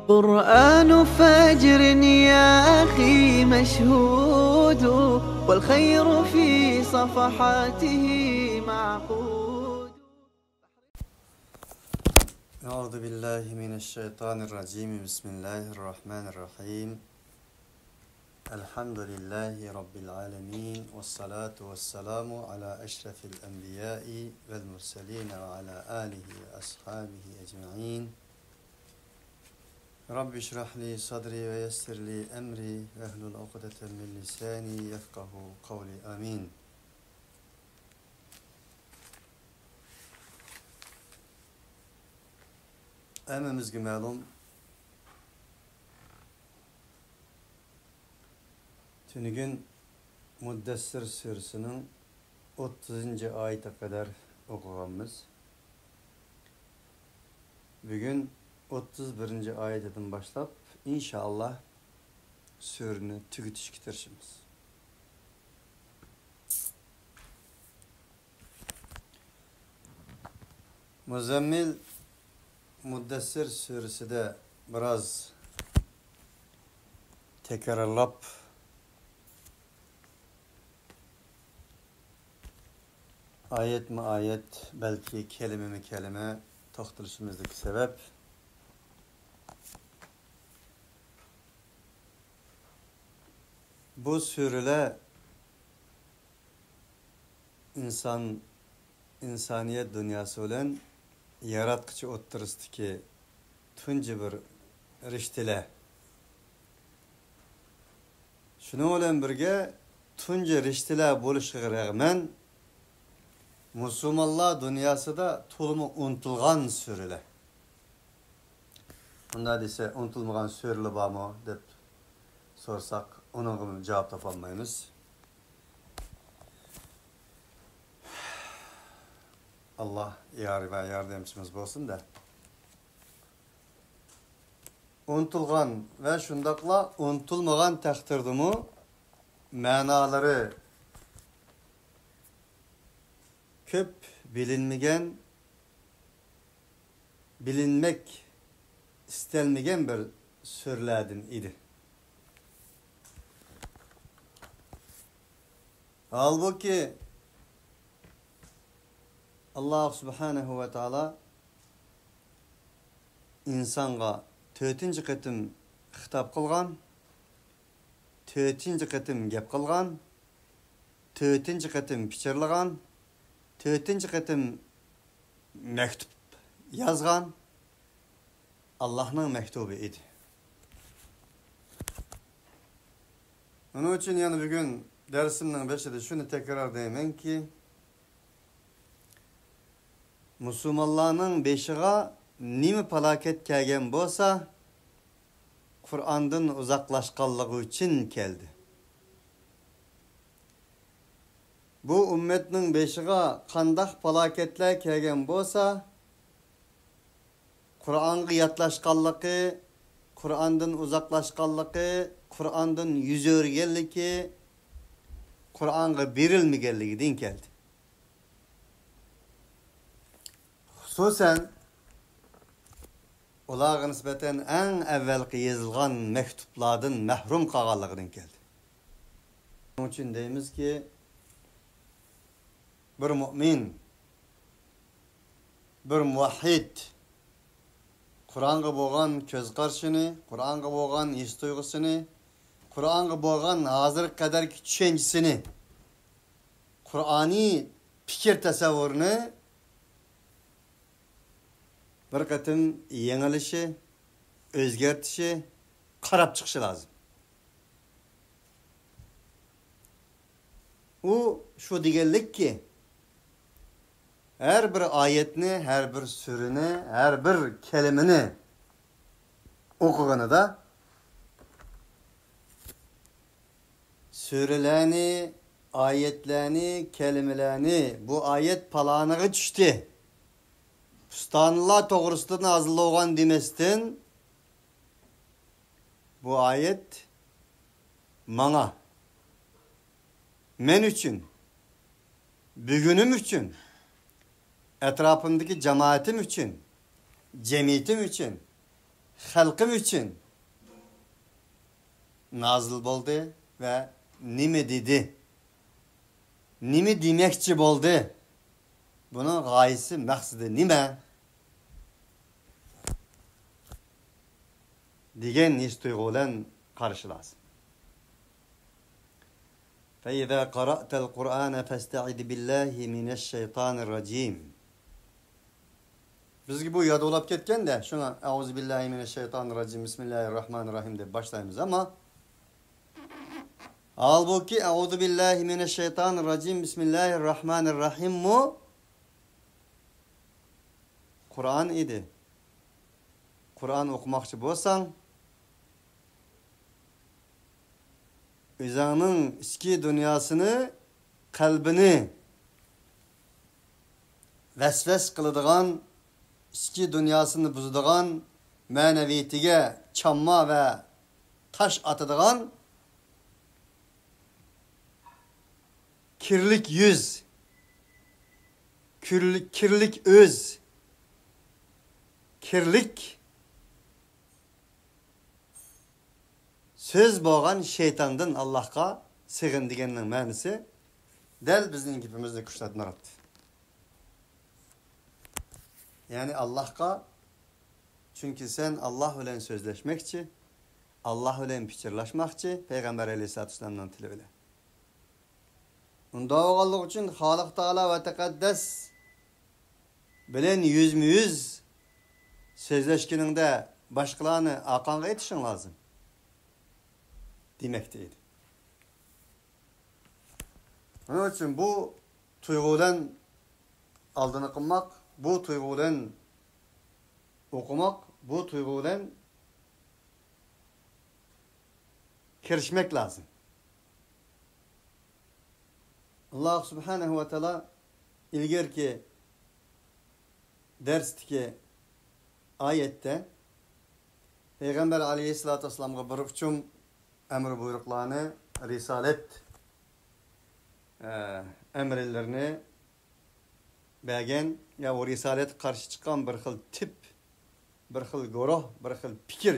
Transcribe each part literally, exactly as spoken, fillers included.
قرآن فجر يا أخي مشهود، والخير في صفحاته معقود. أعوذ بالله من الشيطان الرجيم. بسم الله الرحمن الرحيم. الحمد لله رب العالمين، والصلاة والسلام على أشرف الأنبياء والمرسلين وعلى آله وأصحابه أجمعين. رب اشرح لي صدري ويسر لي أمري واحلل عقدة من لساني يفقهوا قولي. آمين. ھەممىمىزگە مەلۇم، تۈنۈگۈن مۇددەسسىر سۈرىسىنىڭ ئوتتۇزىنچى ئايىتىگە قەدەر ئوقۇغانمىز. بۈگۈن ئوتتۇز بىرىنچى ئايىتىدىن باشلاپ، ئىنشائاللا، سۈرىنى تۈگىتىشكە تىرىشىمىز. مۇزەممىل مۇددەسسىر سۈرىسىدە بىراز تەكرارلاپ، ئايەتمۇ ئايەت، بەلكى كەلىمىمۇ كەلىمە توختىلىشىمىزدىكى سەۋەب، بۇ سۈرىلەر ئىنسان، ئىنسانىيەت دۇنياسى بىلەن ياراتقۇچى ئوتتۇرىسىدىكى تۇنجى بىر رىشتىلەر. شۇنىڭ بىلەن بىرگە، تۇنجى رىشتىلەر بولۇشىغا رەغمەن، مۇسۇلمانلار دۇنياسىدا تولىمۇ ئۇنتۇلغان سۈرىلەر. مۇنداق دېسە، ئۇنتۇلمىغان سۈرىلەر بارمۇ دەپ سورىساق، ئۇنىڭغىمۇ جاۋاب تاپالمايمىز. ئاللا يار ۋە ياردەمچىمىز بولسۇن-دە. ئۇنتۇلغان ۋە شۇنداقلا ئۇنتۇلمىغان تەقدىردىمۇ مەنالىرى كۆپ بىلىنمىگەن، بىلىنمەك ئىستەلمىگەن بىر سۈرىلەردىن ئىدى. ھالبۇكى، ئاللا سۇبھانەھۇ ۋە تائالا ئىنسانغا تۆتىنچى قېتىم خىتاب قىلغان، تۆتىنچى قېتىم گەپ قىلغان، تۆتىنچى قېتىم پىچىرلىغان، تۆتىنچى قېتىم مەكتۇپ يازغان، ئاللانىڭ مەكتۇبى ئىدى. ئۇنىڭ ئۈچۈن يەنە بۈگۈن دەرسىمنىڭ بېشىدا شۇنى تەكرارلايمەنكى، مۇسۇلمانلارنىڭ بېشىغا نېمە پالاكەت كەلگەن بولسا، قۇرئاندىن ئۇزاقلاشقانلىقى ئۈچۈن كەلدى. بۇ ئۈممەتنىڭ بېشىغا قانداق پالاكەتلەر كەلگەن بولسا، قۇرئانغا ياتلاشقانلىقى، قۇرئاندىن ئۇزاقلاشقانلىقى، قۇرئاندىن يۈز ئۆرۈگەنلىكى، قۇرئانغا بېرىلمىگەنلىكىدىن كەلدى. خۇسۇسەن، ئۇلارغا نىسبەتەن ئەڭ ئەۋۋەلقى يېزىلغان مەكتۇپلاردىن مەھرۇم قالغانلىقىدىن كەلدى. شۇنىڭ ئۈچۈن دەيمىزكى، بىر مۇئمىن، بىر مۇۋەھھىد قۇرئانغا بولغان كۆز قارىشىنى، قۇرئانغا بولغان ھېس تۇيغۇسىنى، قۇرئانغا بولغان ھازىرغا قەدەركى چۈشەنچىسىنى، قۇرئانىي پىكىر تەسەۋۋۇرىنى بىر قېتىم يېڭىلىشى، ئۆزگەرتىشى، قاراپ چىقىشى لازىم. ئۇ شۇ دېگەنلىككى، ھەر بىر ئايەتنى، ھەر بىر سۈرىنى، ھەر بىر كەلىمىنى ئوقۇغىنىدا، سۈرىلەرنى، ئايەتلەرنى، كەلىمىلەرنى، بۇ ئايەت پالانىغا چۈشتى، پۇستانىلار توغرىسىدا نازىل بولغان دېمەستىن، بۇ ئايەت ماڭا، مەن ئۈچۈن، بۈگۈنۈم ئۈچۈن، ئەتراپىمدىكى جامائىتىم ئۈچۈن، جەمئىيىتىم ئۈچۈن، خەلقىم ئۈچۈن نازىل بولدى ۋە نېمە دېدى؟ نېمە دېمەكچى بولدى؟ بۇنىڭ غايىسى، مەقسىتى نېمە؟ دېگەن ھېس تۇيغۇ بىلەن قارىشى لازىم. فَإِذَا قَرَأْتَ الْقُرْآنَ فَاسْتَعِذْ بِاللَّهِ مِنَ الشَّيْطَانِ الرَّجِيمِ. بىزگە بۇ ياد بولاپ كەتكەندە، شۇڭا، أعوذ بالله من الشيطان الرجيم، بسم الله الرحمن الرحيم دەپ باشلايمىز، ئەمما ھالبۇكى، أعوذ بالله من الشيطان الرجيم، بسم الله الرحمن الرحيم مۇ قۇرئان ئىدى. قۇرئان ئوقۇماقچى بولساڭ، ئۆزۈڭنىڭ ئىچكى دۇنياسىنى، قەلبىنى ۋەسۋەس قىلىدىغان، ئىچكى دۇنياسىنى بۇزىدىغان، مەنىۋىيىتىگە چامما ۋە تاش ئاتىدىغان كىرلىك يۈز، كىرلىك، كىرلىك ئۆز، كىرلىك سۆز بولغان شەيتاندىن ئاللاھقا سېغىن دېگەننىڭ مەنىسى دەل بىزنىڭ گېپىمىزنى كۈچلەندۈرۈپتۇ. يەنى ئاللاھقا، چۈنكى سەن ئاللاھ بىلەن سۆزلەشمەكچى، ئاللاھ بىلەن پىچىرلاشماقچى، پەيغەمبەر ئەلەيھىسسالاتۇ ۋەسسالامنىڭ تىلى بىلەن. ئۇنداق بولغانلىقى ئۈچۈن خالىق تائالا ۋە تەقەددەس بىلەن يۈزمۇ يۈز سۆزلەشكىنىڭدە باشقىلارنى ئارقاڭغا ئېتىشىڭ لازىم، دېمەكتە ئىدى. شۇنىڭ ئۈچۈن بۇ تۇيغۇ بىلەن ئالدىنى قىلماق، بۇ تۇيغۇ بىلەن ئوقۇماق، بۇ تۇيغۇ بىلەن كىرىشمەك لازىم. ئاللاھ سۇبھانەھۇ ۋە تائالا ئىلگىرىكى دەرستىكى ئايەتتە پەيغەمبەر ئەلەيھىسسالاتۇ ۋەسسالامغا بىر ئۇچۇم ئەمر بۇيرۇقلارنى، رىسالەت، ئە، ئەمرلىرىنى بەرگەن، يا ئۇ رىسالەتكە قارشى چىققان بىر خىل تىپ، بىر خىل گۇرۇھ، بىر خىل پىكىر،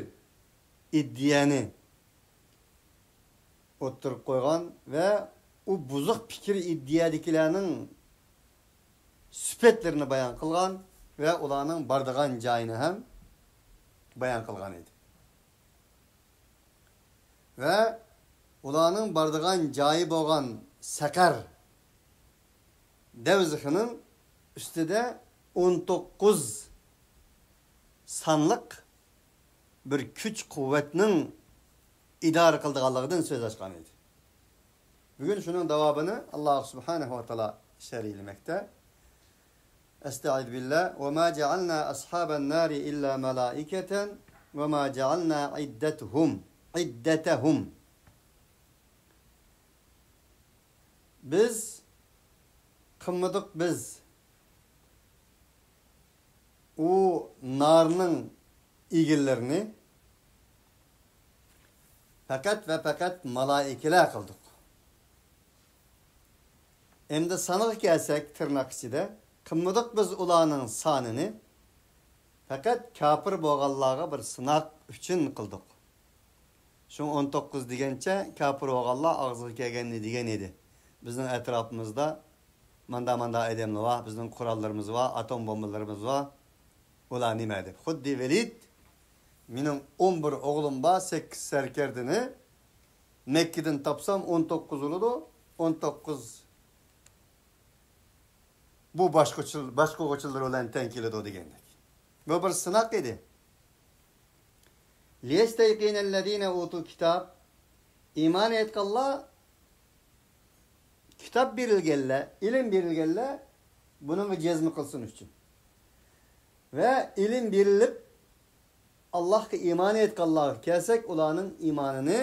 ئىدىيەنى ئوتتۇرىغا قويغان ۋە ئۇ بۇزۇق پىكىر ئىدىيەدىكىلەرنىڭ سۈپەتلىرىنى بايان قىلغان ۋە ئۇلارنىڭ بارىدىغان جايىنى ھەم بايان قىلغان ئىدى. ۋە ئۇلارنىڭ بارىدىغان جايى بولغان سەقەر دەۋزىخىنىڭ ئۈستىدە ئون توققۇز سانلىق بىر كۈچ-قۇۋۋەتنىڭ ئىدارە قىلىدىغانلىقىدىن سۆز ئاچقان ئىدى. بۈگۈن شۇنىڭ داۋامىنى ئاللاھ سۇبھانەھۇ ۋە تائالا شەرھلىمەكتە. أستعذ بالله. وما جعلنا أصحاب النار إلا ملائكة وما جعلنا عدتهم، عدتهم. بىز قىلمىدۇق بىز ئۇ نارنىڭ ئىگىلىرىنى پەقەت ۋە پەقەت مالائىكىلەر قىلدۇق. ئەمدى سانىغا كەلسەك، تىرناق ئىچىدە، قىلمىدۇق بىز ئۇلارنىڭ سانىنى، پەقەت كاپىر بولغانلارغا بىر سىناق ئۈچۈن قىلدۇق. شۇڭا ئون توققۇز دېگەنچە كاپىر بولغانلار ئاغزىغا كەلگەننى دېگەن ئىدى. بىزنىڭ ئەتراپىمىزدا ماندا-ماندا ئادەملەر بار، بىزنىڭ قوراللىرىمىز بار، ئاتوم بومبىلىرىمىز بار. ئۇلار نېمە دەپ؟ خۇددى ۋەلىد، مېنىڭ ئون بىر ئوغلۇم بار، سەككىز سەركەردىنى مەككىدىن تاپسام ئون توققۇز بولىدۇ، ئون توققۇز بۇ باشقۇرغۇچىلار بىلەن تەڭ كېلىدۇ دېگەندەك. بۇ بىر سىناق ئىدى. ليستيقن الذين أوتوا الكتاب، ئىمان ئېيتقانلار، كىتاب بېرىلگەنلەر، ئىلىم بېرىلگەنلەر بۇنىڭغا جەزم قىلسۇن ئۈچۈن. ۋە ئىلىم بېرىلىپ، ئاللاھقا ئىمان ئېيتقانلارغا كەلسەك، ئۇلارنىڭ ئىمانىنى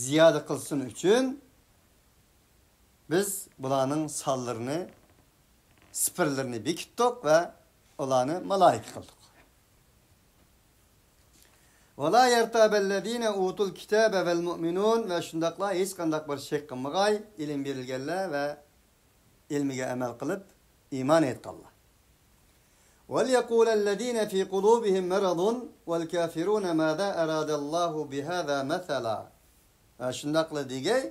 زىيادە قىلسۇن ئۈچۈن، بىز بۇلارنىڭ سانلىرىنى، سىپىرلىرىنى بېكىتتۇق ۋە ئۇلارنى مالائىكە قىلدۇق. ولا يرتاب الذين أوتوا الكتاب والمؤمنون، ۋە شۇنداقلا ھېچقانداق بىر شەك قىلمىغاي، ئىلىم بېرىلگەنلەر ۋە ئىلمىگە ئەمەل قىلىپ ئىمان ئېيتقانلار. وليقول الذين في قلوبهم مرض والكافرون ماذا أراد الله بهذا مثلا. ھە، شۇنداقلا دېگەي،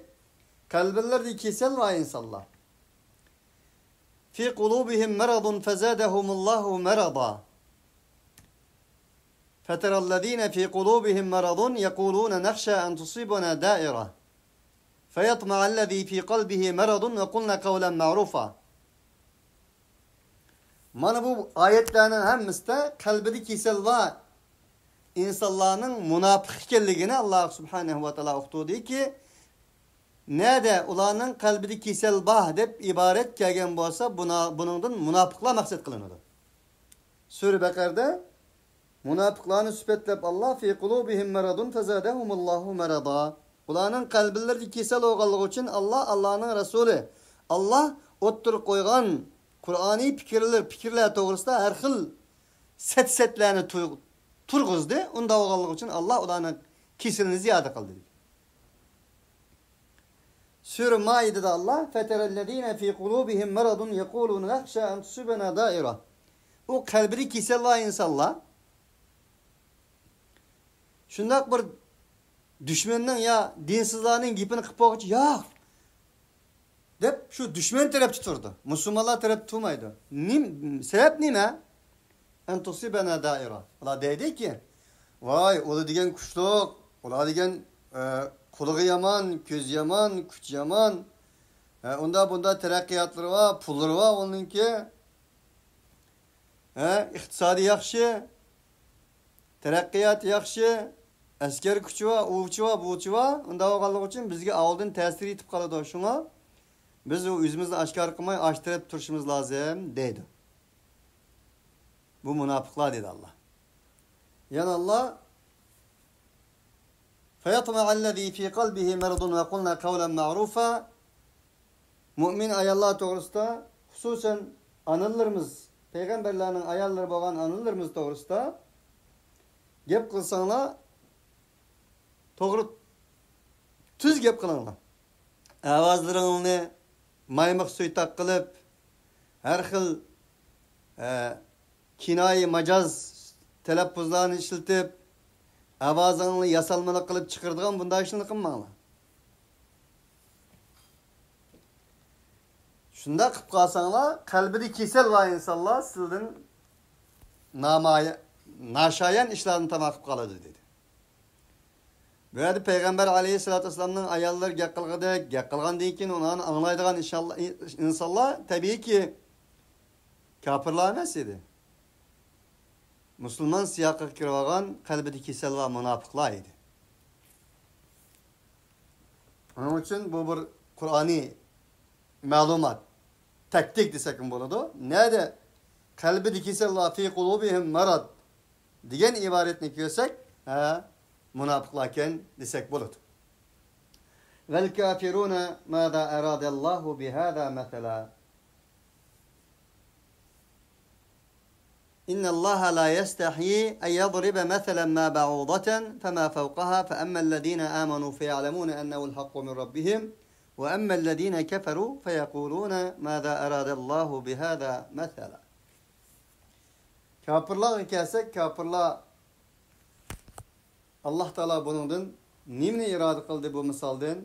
قەلبىلىرىدە كېسەل بار ئىنسانلار. في قلوبهم مرض فزادهم الله مرضا. فترى الذين في قلوبهم مرض يقولون نخشى أن تصيبنا دائرة فيطمع الذي في قلبه مرض وقلنا قولا معروفا. مانا بۇ ئايەتلەرنىڭ ھەممىسىدە قەلبىدە كېسەل بار ئىنسانلارنىڭ مۇناپىق ئىكەنلىكىنى ئاللا سۇبھانەھۇ ۋە تائالا ئۇقتۇردىكى، نەدە ئۇلارنىڭ قەلبىدە كېسەل بار دەپ ئىبارەت كەلگەن بولسا، بۇنا-، بۇنىڭدىن مۇناپىقلار مەقسەت قىلىنىدۇ. سۈرە بەقەردە مۇناپىقلارنى سۈپەتلەپ، ئاللا في قلوبهم مرض فزادهم الله مرضا. ئۇلارنىڭ قەلبىلىرىدە كېسەل بولغانلىقى ئۈچۈن ئاللا، ئاللانىڭ رەسۇلى، ئاللا ئوتتۇرىغا قويغان قۇرئانىي پىكىرلەر، پىكىرلەر توغرىسىدا ھەر خىل سەت-سەتلەرنى تۇر-، تۇرغۇزدى. ئۇنداق بولغانلىقى ئۈچۈن ئاللا ئۇلارنىڭ كېسىلىنى زىيادە قىلدى. سۈرە مائىدىدە ئاللا، فترى الذين في قلوبهم مرض يقولون نخشى أن تصيبنا دائرة. ئۇ قەلبىدە كېسەل بار ئىنسانلار شۇنداق بىر دۈشمەننىڭ يا دىنسىزلارنىڭ گېپىنى قىلىپ بولغۇچە، ياق دەپ شۇ دۈشمەن تەرەپتە تۇرىدۇ. مۇسۇلمانلار تەرەپتە تۇرمايدۇ. نېم-، سەۋەب نېمە؟ أن تصيبنا دائرة. ئۇلار دەيدىكى، ۋاي، ئۇلار دېگەن كۈچلۈك، ئۇلار دېگەن، ئە، قۇلىقى يامان، كۆزى يامان، كۈچى يامان. ئە، ئۇندا بۇندا تەرەققىياتلىرى بار، پۇللىرى بار ئۇنىڭكى. ئە، ئىقتىسادى ياخشى، تەرەققىياتى ياخشى، ئەسكەر كۈچى بار، ئۇچى بار، بۇچى بار. ئۇنداق بولغانلىقى ئۈچۈن بىزگە ئاۋۇلدىن تەسىر يېتىپ قالىدۇ. شۇڭا بىز ئۇ ئۆزىمىزنى ئاشكارا قىلماي، ئاشتىرىپ تۇرۇشىمىز لازىم، دەيدۇ. بۇ مۇناپىقلار دېدى ئاللا. يەنە ئاللا، فيطمع الذي في قلبه مرض وقلنا قولا معروفا. مۆمىن ئاياللار توغرىسىدا، خۇسۇسەن ئانىلىرىمىز، پەيغەمبەرلەرنىڭ ئاياللىرى بولغان ئانىلىرىمىز توغرىسىدا گەپ قىلساڭلار، توغرا، تۈز گەپ قىلىڭلار. ئاۋازلىرىڭلارنى مايماق سۇيتاق قىلىپ، ھەر خىل، ئە، كىنايە ماجاز تەلەپپۇزلارنى ئىشلىتىپ، ئاۋازىڭلارنى ياسالمىلىق قىلىپ چىقىرىدىغان بۇنداق ئىشلارنى قىلماڭلار. شۇنداق قىلىپ قالساڭلار، قەلبىدە كېسەل بار ئىنسانلار سىلىدىن نامايە-، ناشايان ئىشلارنى تاماق قىلىپ قالىدۇ، دېدى. بۇ يەردە پەيغەمبەر ئەلەيھىسسالاتۇ ۋەسسالامنىڭ ئاياللىرى گەپ قىلغۇدەك، گەپ قىلغاندىن كېيىن ئۇلارنى ئاڭلايدىغان ئىنشاللا-، ئىنسانلار تەبىئىيكى كاپىرلار ئەمەس ئىدى. مۇسۇلمان سىياقىغا كىرىۋالغان قەلبىدە كېسەل بار مۇناپىقلار ئىدى. ئۇنىڭ ئۈچۈن بۇ بىر قۇرئانىي مەلۇمات، تەكتىك دېسەكمۇ بولىدۇ. نەدە قەلبىدە كېسەل بار، في قلوبهم مرض دېگەن ئىبارەتنى كۆرسەك، ھە، مۇناپىقلاركەن دېسەك بولىدۇ. والكافرون ماذا أراد الله بهذا مثلا. إن الله لا يستحيي أن يضرب مثلا ما بعوضة فما فوقها فأما الذين آمنوا فيعلمون أنه الحق من ربهم وأما الذين كفروا فيقولون ماذا أراد الله بهذا مثلا. كاپىرلارغا كەلسەك، كاپىرلار، ئاللا تائالا بۇنىڭدىن نېمىنى ئىرادە قىلدى بۇ مىسالدىن؟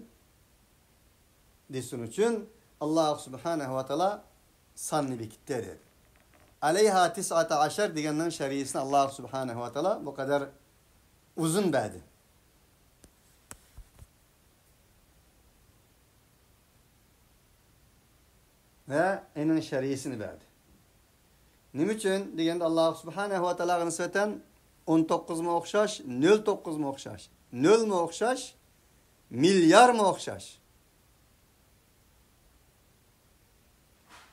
دېسۇن ئۈچۈن، ئاللا سۇبھانەھۇ ۋە تائالا ساننى بېكىتتى، دېدى. ئەلەيھا تىسئەتە ئەشەر دېگەننىڭ شەرھىسىنى ئاللا سۇبھانەھۇ ۋە تائالا بۇ قەدەر ئۇزۇن بەردى. ۋە ئېنىڭ شەرھىسىنى بەردى. نېمە ئۈچۈن دېگەندە، ئاللا سۇبھانەھۇ ۋە تائالاغا نىسبەتەن ئون توققۇزمۇ ئوخشاش، نۆل توققۇزمۇ ئوخشاش، نۆلمۇ ئوخشاش، مىليارمۇ ئوخشاش.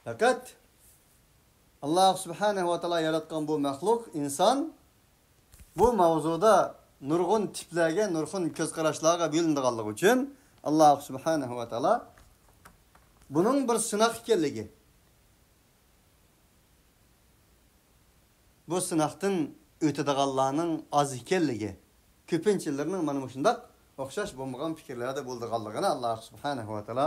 پەقەت ئاللا سۇبھانەھۇ ۋە تائالا ياراتقان بۇ مەخلۇق، ئىنسان، بۇ ماۋزۇدا نۇرغۇن تىپلەرگە، نۇرغۇن كۆز قاراشلارغا بۆلۈنىدىغانلىقى ئۈچۈن، ئاللا سۇبھانەھۇ ۋە تائالا بۇنىڭ بىر سىناق ئىكەنلىكى، بۇ سىناقتىن ئۆتىدىغانلارنىڭ ئاز ئىكەنلىكى، كۆپىنچىلىرىنىڭ مانا مۇشۇنداق ئوخشاش بولمىغان پىكىرلەردە بولىدىغانلىقىنى ئاللا سۇبھانەھۇ ۋە تائالا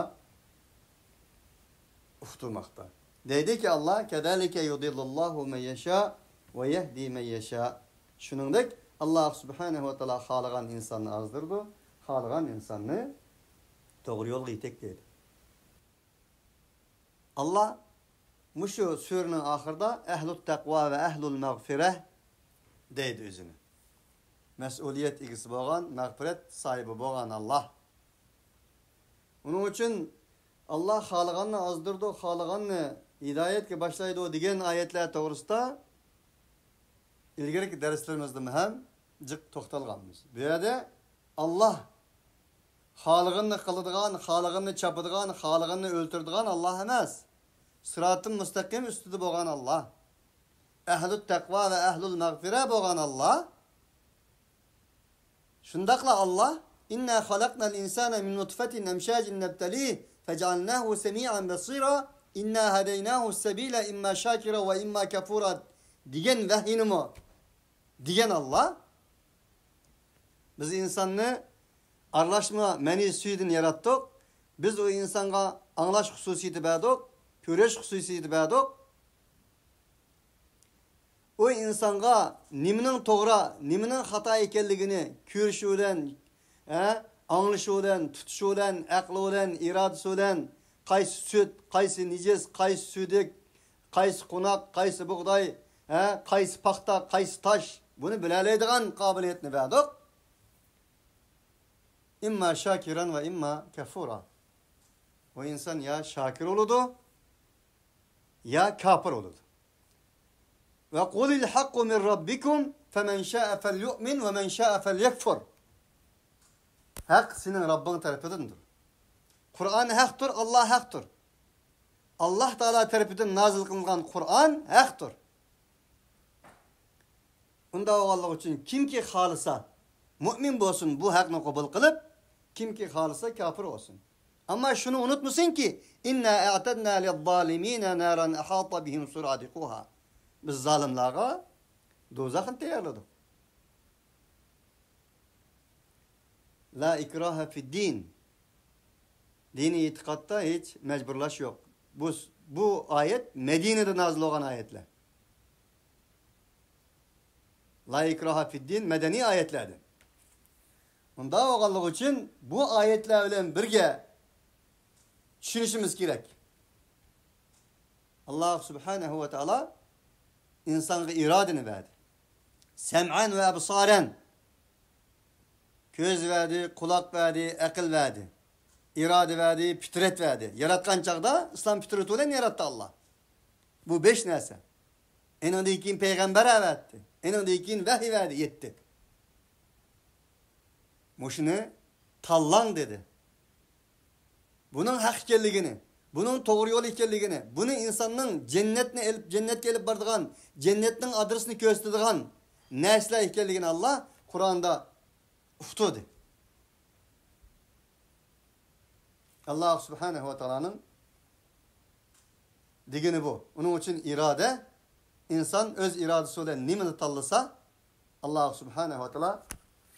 ئۇقتۇرماقتا. دەيدىكى ئاللا، كەزالىكە يۇزىللۇللاھۇ مەن يەشا. وَيَهْدِي مَن يَشَاءُ. شۇنىڭدەك، ئاللاھ سۇبھانەھۇ ۋە تائالا خالىغان ئىنساننى ئازدۇرىدۇ، خالىغان ئىنساننى توغرا يولغا يېتەكلەيدۇ. ئاللاھ مۇشۇ سۈرىنىڭ ئاخىرىدا «ئەھلۇت تەقۋا ۋە ئەھلۇل مەغفىرە» دەيدۇ ئۆزىنى. مەسئۇلىيەت ئىگىسى بولغان، مەغپىرەت ساھىبى بولغان ئاللاھ. ئۇنىڭ ئۈچۈن ئاللاھ خالىغاننى ئازدۇرىدۇ، خالىغاننى ھىدايەتكە باشلايدۇ دېگەن ئايەتلەر توغرىسىدا ئىلگىرىكى دەرسلىرىمىزدىمۇ ھەم جىق توختالغانمىز. بۇ يەردە ئاللاھ خالىغىنىنى قىلىدىغان، خالىغىنىنى چاپىدىغان، خالىغىنىنى ئۆلتۈرىدىغان ئاللاھ ئەمەس. سىراتىم مۇستەقىم ئۈستىدە بولغان ئاللاھ. ئەھلۇت تەقۋا ۋە ئەھلۇل مەغفىرە بولغان ئاللاھ. شۇنداقلا ئاللاھ «إِنَّا خَلَقْنَا الْإِنسَانَ مِن نُّطْفَةٍ أَمْشَاجٍ نَبْتَلِيهِ فَجَعَلْنَاهُ سَمِيعًا بَصِيرًا إِنَّا هَدَيْنَاهُ السَّبِيلَ إِمَّا شَاكِرًا وَإِمَّا كَفُورًا» دېگەن ۋەھىينىمۇ دېگەن ئاللاھ. بىز ئىنساننى ئارىلاشما مەنىي سۈيىدىن ياراتتۇق. بىز ئۇ ئىنسانغا ئاڭلاش خۇسۇسىيىتى بەردۇق، كۆرۈش خۇسۇسىيىتى بەردۇق. ئۇ ئىنسانغا نېمىنىڭ توغرا، نېمىنىڭ خاتا ئىكەنلىكىنى كۆرۈشى بىلەن، ھە، ئاڭلىشى بىلەن، تۇتۇشى بىلەن، ئەقلى بىلەن، ئىرادىسى بىلەن، قايسى سۈت، قايسى نىجىس، قايسى سۈيدۈك، قايسى قوناق، قايسى بۇغداي، ھە، قايسى پاختا، قايسى تاش، بۇنى بىلەلەيدىغان قابىلىيەتنى بەردۇق. «إِمَّا شَاكِرًا وَإِمَّا كَفُورًا». ئۇ ئىنسان يا شاكىر بولىدۇ، يا كاپىر بولىدۇ. «وَقُلِ الْحَقُّ مِن رَّبِّكُمْ فَمَن شَاءَ فَلْيُؤْمِن وَمَن شَاءَ فَلْيَكْفُرْ». ھەق سېنىڭ رەببىڭ تەرىپىدىندۇر. قۇرئان ھەقتۇر، ئاللاھ ھەقتۇر. ئاللاھ تائالا تەرىپىدىن نازىل قىلىنغان قۇرئان ھەقتۇر. ئۇنداق بولغانلىقى ئۈچۈن كىمكى خالىسا مۇئمىن بولسۇن، بۇ ھەقنى قوبۇل قىلىپ، كىمكى خالىسا كاپىر بولسۇن. ئەمما شۇنى ئۇنتۇمىسۇنكى، «إِنَّا أَعْتَدْنَا لِلظَّالِمِينَ نَارًا أَحَاطَ بِهِمْ سُرَادِقُهَا». بىز زالىملارغا دوزاخنى تەييارلىدۇق. «لا إكراهَ فِي الدِّينِ». دىنىي ئېتىقادتا ھېچ مەجبۇرلاش يوق. بۇ، بۇ ئايەت مەدىنىدە نازىل بولغان ئايەتلەر. «لا إكراهَ فِي الدِّينِ» مەدەنىي ئايەتلەردىن. ئۇنداق بولغانلىقى ئۈچۈن بۇ ئايەتلەر بىلەن بىرگە چۈشىنىشىمىز كېرەك. ئاللاھ سۇبھانەھۇ ۋە تائالا ئىنسانغا ئىرادىنى بەردى. سەمئەن ۋە ئەبسارەن. كۆز بەردى، قۇلاق بەردى، ئەقىل بەردى. ئىرادە بەردى، پىترەت بەردى. ياراتقان چاغدا ئىسلام پىترىتى بىلەن ياراتتى ئاللاھ. بۇ بەش نەرسە. ئېنىڭدىن كېيىن پەيغەمبەر ئەۋەتتى. ئېنىڭدىن كېيىن ۋەھىي بەردى، يەتتە. مۇشۇنى تاللاڭ دېدى. بۇنىڭ ھەق ئىكەنلىكىنى، بۇنىڭ توغرا يول ئىكەنلىكىنى، بۇنى ئىنساننىڭ جەننەتنى ئېلىپ، جەننەتكە ئېلىپ بارىدىغان، جەننەتنىڭ ئادرېسىنى كۆرسىتىدىغان نەرسىلەر ئىكەنلىكىنى ئاللاھ قۇرئاندا ئۇقتۇردى. ئاللاھ سۇبھانەھۇ ۋە تائالانىڭ دېگىنى بۇ. ئۇنىڭ ئۈچۈن ئىرادە، ئىنسان ئۆز ئىرادىسى بىلەن نېمىنى تاللىسا، ئاللاھ سۇبھانەھۇ ۋە تائالا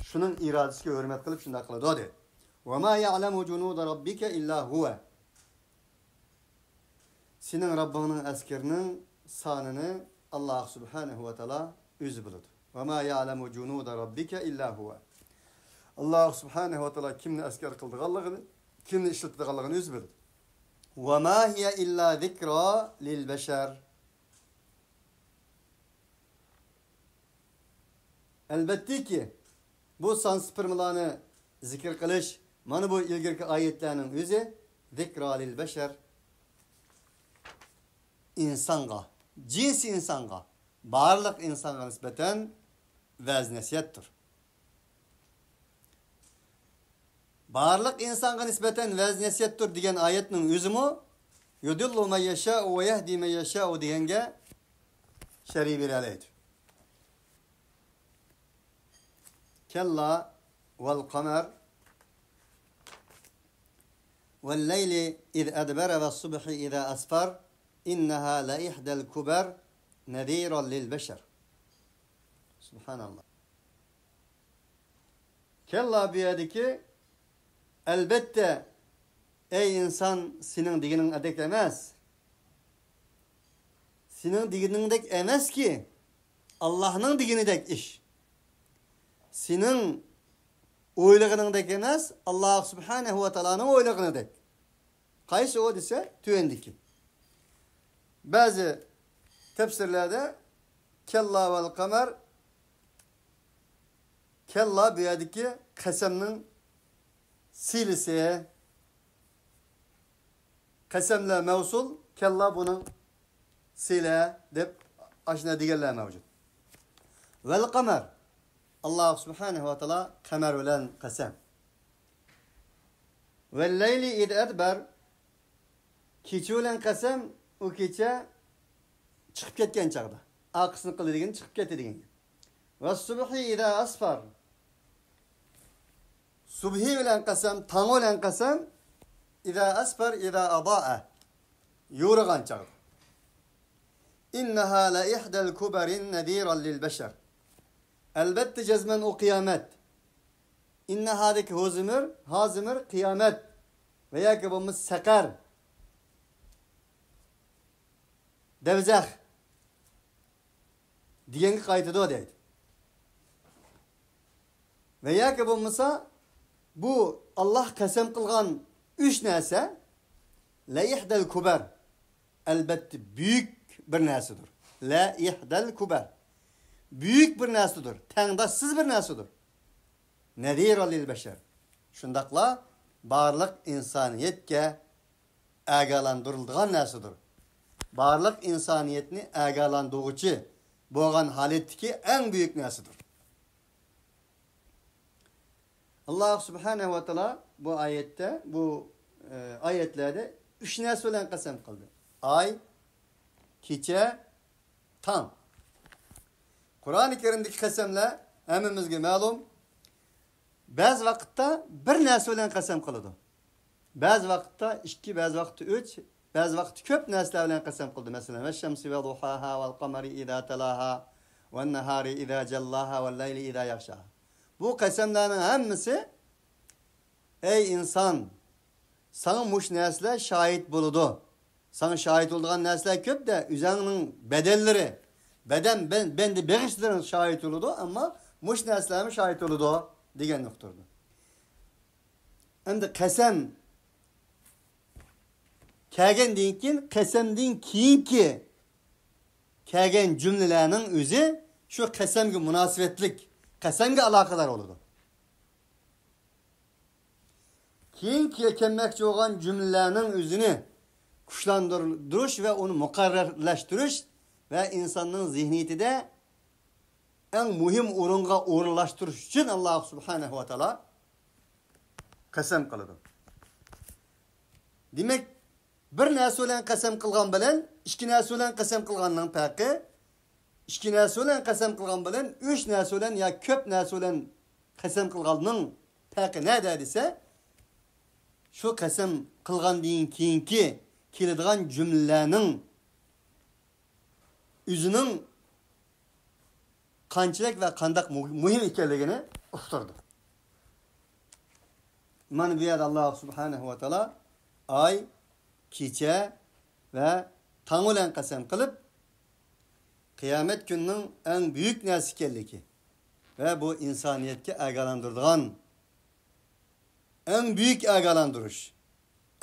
شۇنىڭ ئىرادىسىگە ھۆرمەت قىلىپ شۇنداق قىلىدۇ، دېدى. «وَمَا يَعْلَمُ جُنُودَ رَبِّكَ إِلَّا هُوَ». سېنىڭ رەببىڭنىڭ ئەسكىرىنىڭ سانىنى ئاللاھ سۇبھانەھۇ ۋە تائالا ئۆزى بىلىدۇ. «وَمَا يَعْلَمُ جُنُودَ رَبِّكَ إِلَّا هُوَ». ئاللاھ سۇبھانەھۇ ۋە تائالا كىمنى ئەسكەر قىلىدىغانلىقىنى، كىمنى ئىشلىتىدىغانلىقىنى ئۆزى بىلىدۇ. «وَمَا هِيَ إِلَّا ذِكْرَى لِلْبَشَرِ». ئەلۋەتتىكى، بۇ سان سىپىرمىلارنى زىكىر قىلىش، مانا بۇ ئىلگىرىكى ئايەتلەرنىڭ ئۆزى «ذِكْرَى لِلْبَشَرِ». ئىنسانغا، جىنسىي ئىنسانغا، بارلىق ئىنسانغا نىسبەتەن ۋەز-نەسىھەتتۇر. بارلىق ئىنسانغا نىسبەتەن ۋەز-نەسىھەتتۇر دېگەن ئايەتنىڭ ئۆزىمۇ «يُضِلُّ مَن يَشَاءُ وَيَهْدِي مَن يَشَاءُ» دېگەنگە شەرھ بېرەلەيدۇ. كَلَّا وَالْقَمَرِ وَاللَّيْلِ إِذْ أَدْبَرَ وَالصُّبْحِ إِذَا أَسْفَرَ إِنَّهَا لَإِحْدَى الْكُبَرِ نَذِيرًا لِلْبَشَرِ. سۇبھانەللاھ. كەللا، بۇ يەردىكى، ئەلبەتتە، ئەي ئىنسان، سېنىڭ دېگىنىڭدەك ئەمەس. سېنىڭ دېگىنىڭدەك ئەمەسكى، ئاللاھنىڭ دېگىنىدەك ئىش. سېنىڭ ئويلىغىنىڭدەك ئەمەس، ئاللاھ سۇبھانەھۇ ۋە تائالانىڭ ئويلىغىنىدەك. قايسى ئۇ دېسە، تۆۋەندىكى. بەزى تەپسىرلەردە كەللا ۋەل قەمەر، كەللا بۇ يەردىكى قەسەمنىڭ سىلىسى، قەسەملەر مەۋسۇل، كەللا بۇنىڭ سىلە دەپ ئاشۇنداق دېگەنلەر مەۋجۇت. ۋەل قەمەر، ئاللاھ سۇبھانەھۇ ۋە تائالا قەمەر بىلەن قەسەم. ۋەللەيلى ئىز ئەدبەر، كېچە بىلەن قەسەم، ئۇ كېچە چىقىپ كەتكەن چاغدا. ئارقىسىنى قىلدى دېگەن، چىقىپ كەتتى دېگەن گەپ. ۋەسسۇبھى ئىزا ئەسفەر، سۇبھى بىلەن قەسەم، تاڭ بىلەن قەسەم، ئىزا ئەسفەر، ئىزا ئەزائە، يورۇغان چاغدا. ئىننەھا لەئىھدەل كۇبەرىن نەزىرەن لىل بەشەر. ئەلبەتتە، جەزمەن ئۇ قىيامەت. ئىننەھادىكى ھۇ زېمىر، ھا زېمىر قىيامەت ۋە ياكى بولمىسا سەقەر، دەۋزەخ دېگەنگە قايتىدۇ دەيدۇ. ۋە ياكى بولمىسا، بۇ ئاللاھ قەسەم قىلغان ئۈچ نەرسە، لەئىھدەل كۇبەر، ئەلبەتتە بۈيۈك بىر نەرسىدۇر. لەئىھدەل كۇبەر، بۈيۈك بىر نەرسىدۇر، تەڭداشسىز بىر نەرسىدۇر. نەزىرەن لىل بەشەر، شۇنداقلا بارلىق ئىنسانىيەتكە ئاگاھلاندۇرۇلىدىغان نەرسىدۇر. بارلىق ئىنسانىيەتنى ئاگاھلاندۇرغۇچى بولغان ھالەتتىكى ئەڭ بۈيۈك نەرسىدۇر. ئاللاھ سۇبھانەھۇ ۋە تائالا بۇ ئايەتتە، بۇ، ئە، ئايەتلەردە ئۈچ نەرسە بىلەن قەسەم قىلدى. ئاي، كېچە، تاڭ. قۇرئانى كەرىمدىكى قەسەملەر ھەممىمىزگە مەلۇم. بەزى ۋاقىتتا بىر نەرسە بىلەن قەسەم قىلىدۇ. بەزى ۋاقىتتا ئىككى، بەزى ۋاقىتتا ئۈچ، بەزى ۋاقىتتا كۆپ نەرسىلەر بىلەن قەسەم قىلىدۇ. مەسىلەن، ۋەششەمسى ۋەزۇھاھا، ۋەل قەمەرى ئىزا تالاھا، ۋەن نەھارى ئىزا جەللاھا، ۋەل لەيلى ئىزا يەغشاھا. بۇ قەسەملەرنىڭ ھەممىسى، ئەي ئىنسان، ساڭا مۇشۇ نەرسىلەر شاھىت بولىدۇ. ساڭا شاھىت بولىدىغان نەرسىلەر كۆپ-دە، ئۆزۈڭنىڭ بەدەنلىرى، بەدەن بەن-، بەندە بېغىشلىرىڭ شاھىت بولىدۇ، ئەمما مۇشۇ نەرسىلەرمۇ شاھىت بولىدۇ دېگەن نۇقتىدۇر. ئەمدى قەسەم كەلگەندىن كېيىن، قەسەمدىن كېيىنكى كەلگەن جۈملىلەرنىڭ ئۆزى شۇ قەسەمگە مۇناسىۋەتلىك، قەسەمگە ئالاقىدار بولىدۇ. كېيىن كەلمەكچى بولغان جۈملىلەرنىڭ ئۆزىنى كۈچلەندۈرۈش ۋە ئۇنى مۇقەررەرلەشتۈرۈش ۋە ئىنساننىڭ زېھنىيىتىدە ئەڭ مۇھىم ئورۇنغا ئورۇنلاشتۇرۇش ئۈچۈن ئاللاھ سۇبھانەھۇ ۋە تائالا قەسەم قىلىدۇ. دېمەك، بىر نەرسە بىلەن قەسەم قىلغان بىلەن ئىككى نەرسە بىلەن قەسەم قىلغاننىڭ پەرقى، ئىككى نەرسە بىلەن قەسەم قىلغان بىلەن ئۈچ نەرسە بىلەن يا كۆپ نەرسە بىلەن قەسەم قىلغاننىڭ پەرقى نەدە دېسە، شۇ قەسەم قىلغاندىن كېيىنكى كېلىدىغان جۈملىلەرنىڭ ئۆزىنىڭ قانچىلىك ۋە قانداق مۇ-، مۇھىم ئىكەنلىكىنى ئۇقتۇرىدۇ. مانا بۇ يەردە ئاللاھ سۇبھانەھۇ ۋە تائالا ئاي، كېچە ۋە تاڭ بىلەن قەسەم قىلىپ، قىيامەت كۈنىنىڭ ئەڭ بۈيۈك نەرسە ئىكەنلىكى ۋە بۇ ئىنسانىيەتكە ئاگاھلاندۇرىدىغان ئەڭ بۈيۈك ئاگاھلاندۇرۇش،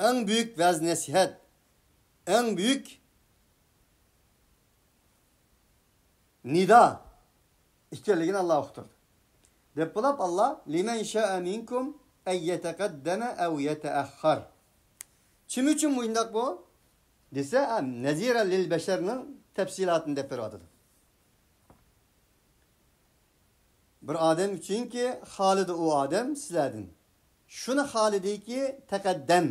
ئەڭ بۈيۈك ۋەز-نەسىھەت، ئەڭ بۈيۈك نىدا ئىكەنلىكىنى ئاللاھ ئۇقتۇردى. دەپ بولۇپ، ئاللاھ لىمەن شائە مىنكۇم ئەن يەتەقەددەمە ئەۋ يەتەئەخخەر. كىم ئۈچۈن مۇنداق بۇ دېسە، نەزىرەن لىل بەشەرنىڭ تەپسىلاتىنى دەپ بېرىۋاتىدۇ. بىر ئادەم ئۈچۈنكى خالىدى ئۇ ئادەم سىلەردىن. شۇنى خالىدىكى تەقەددەم،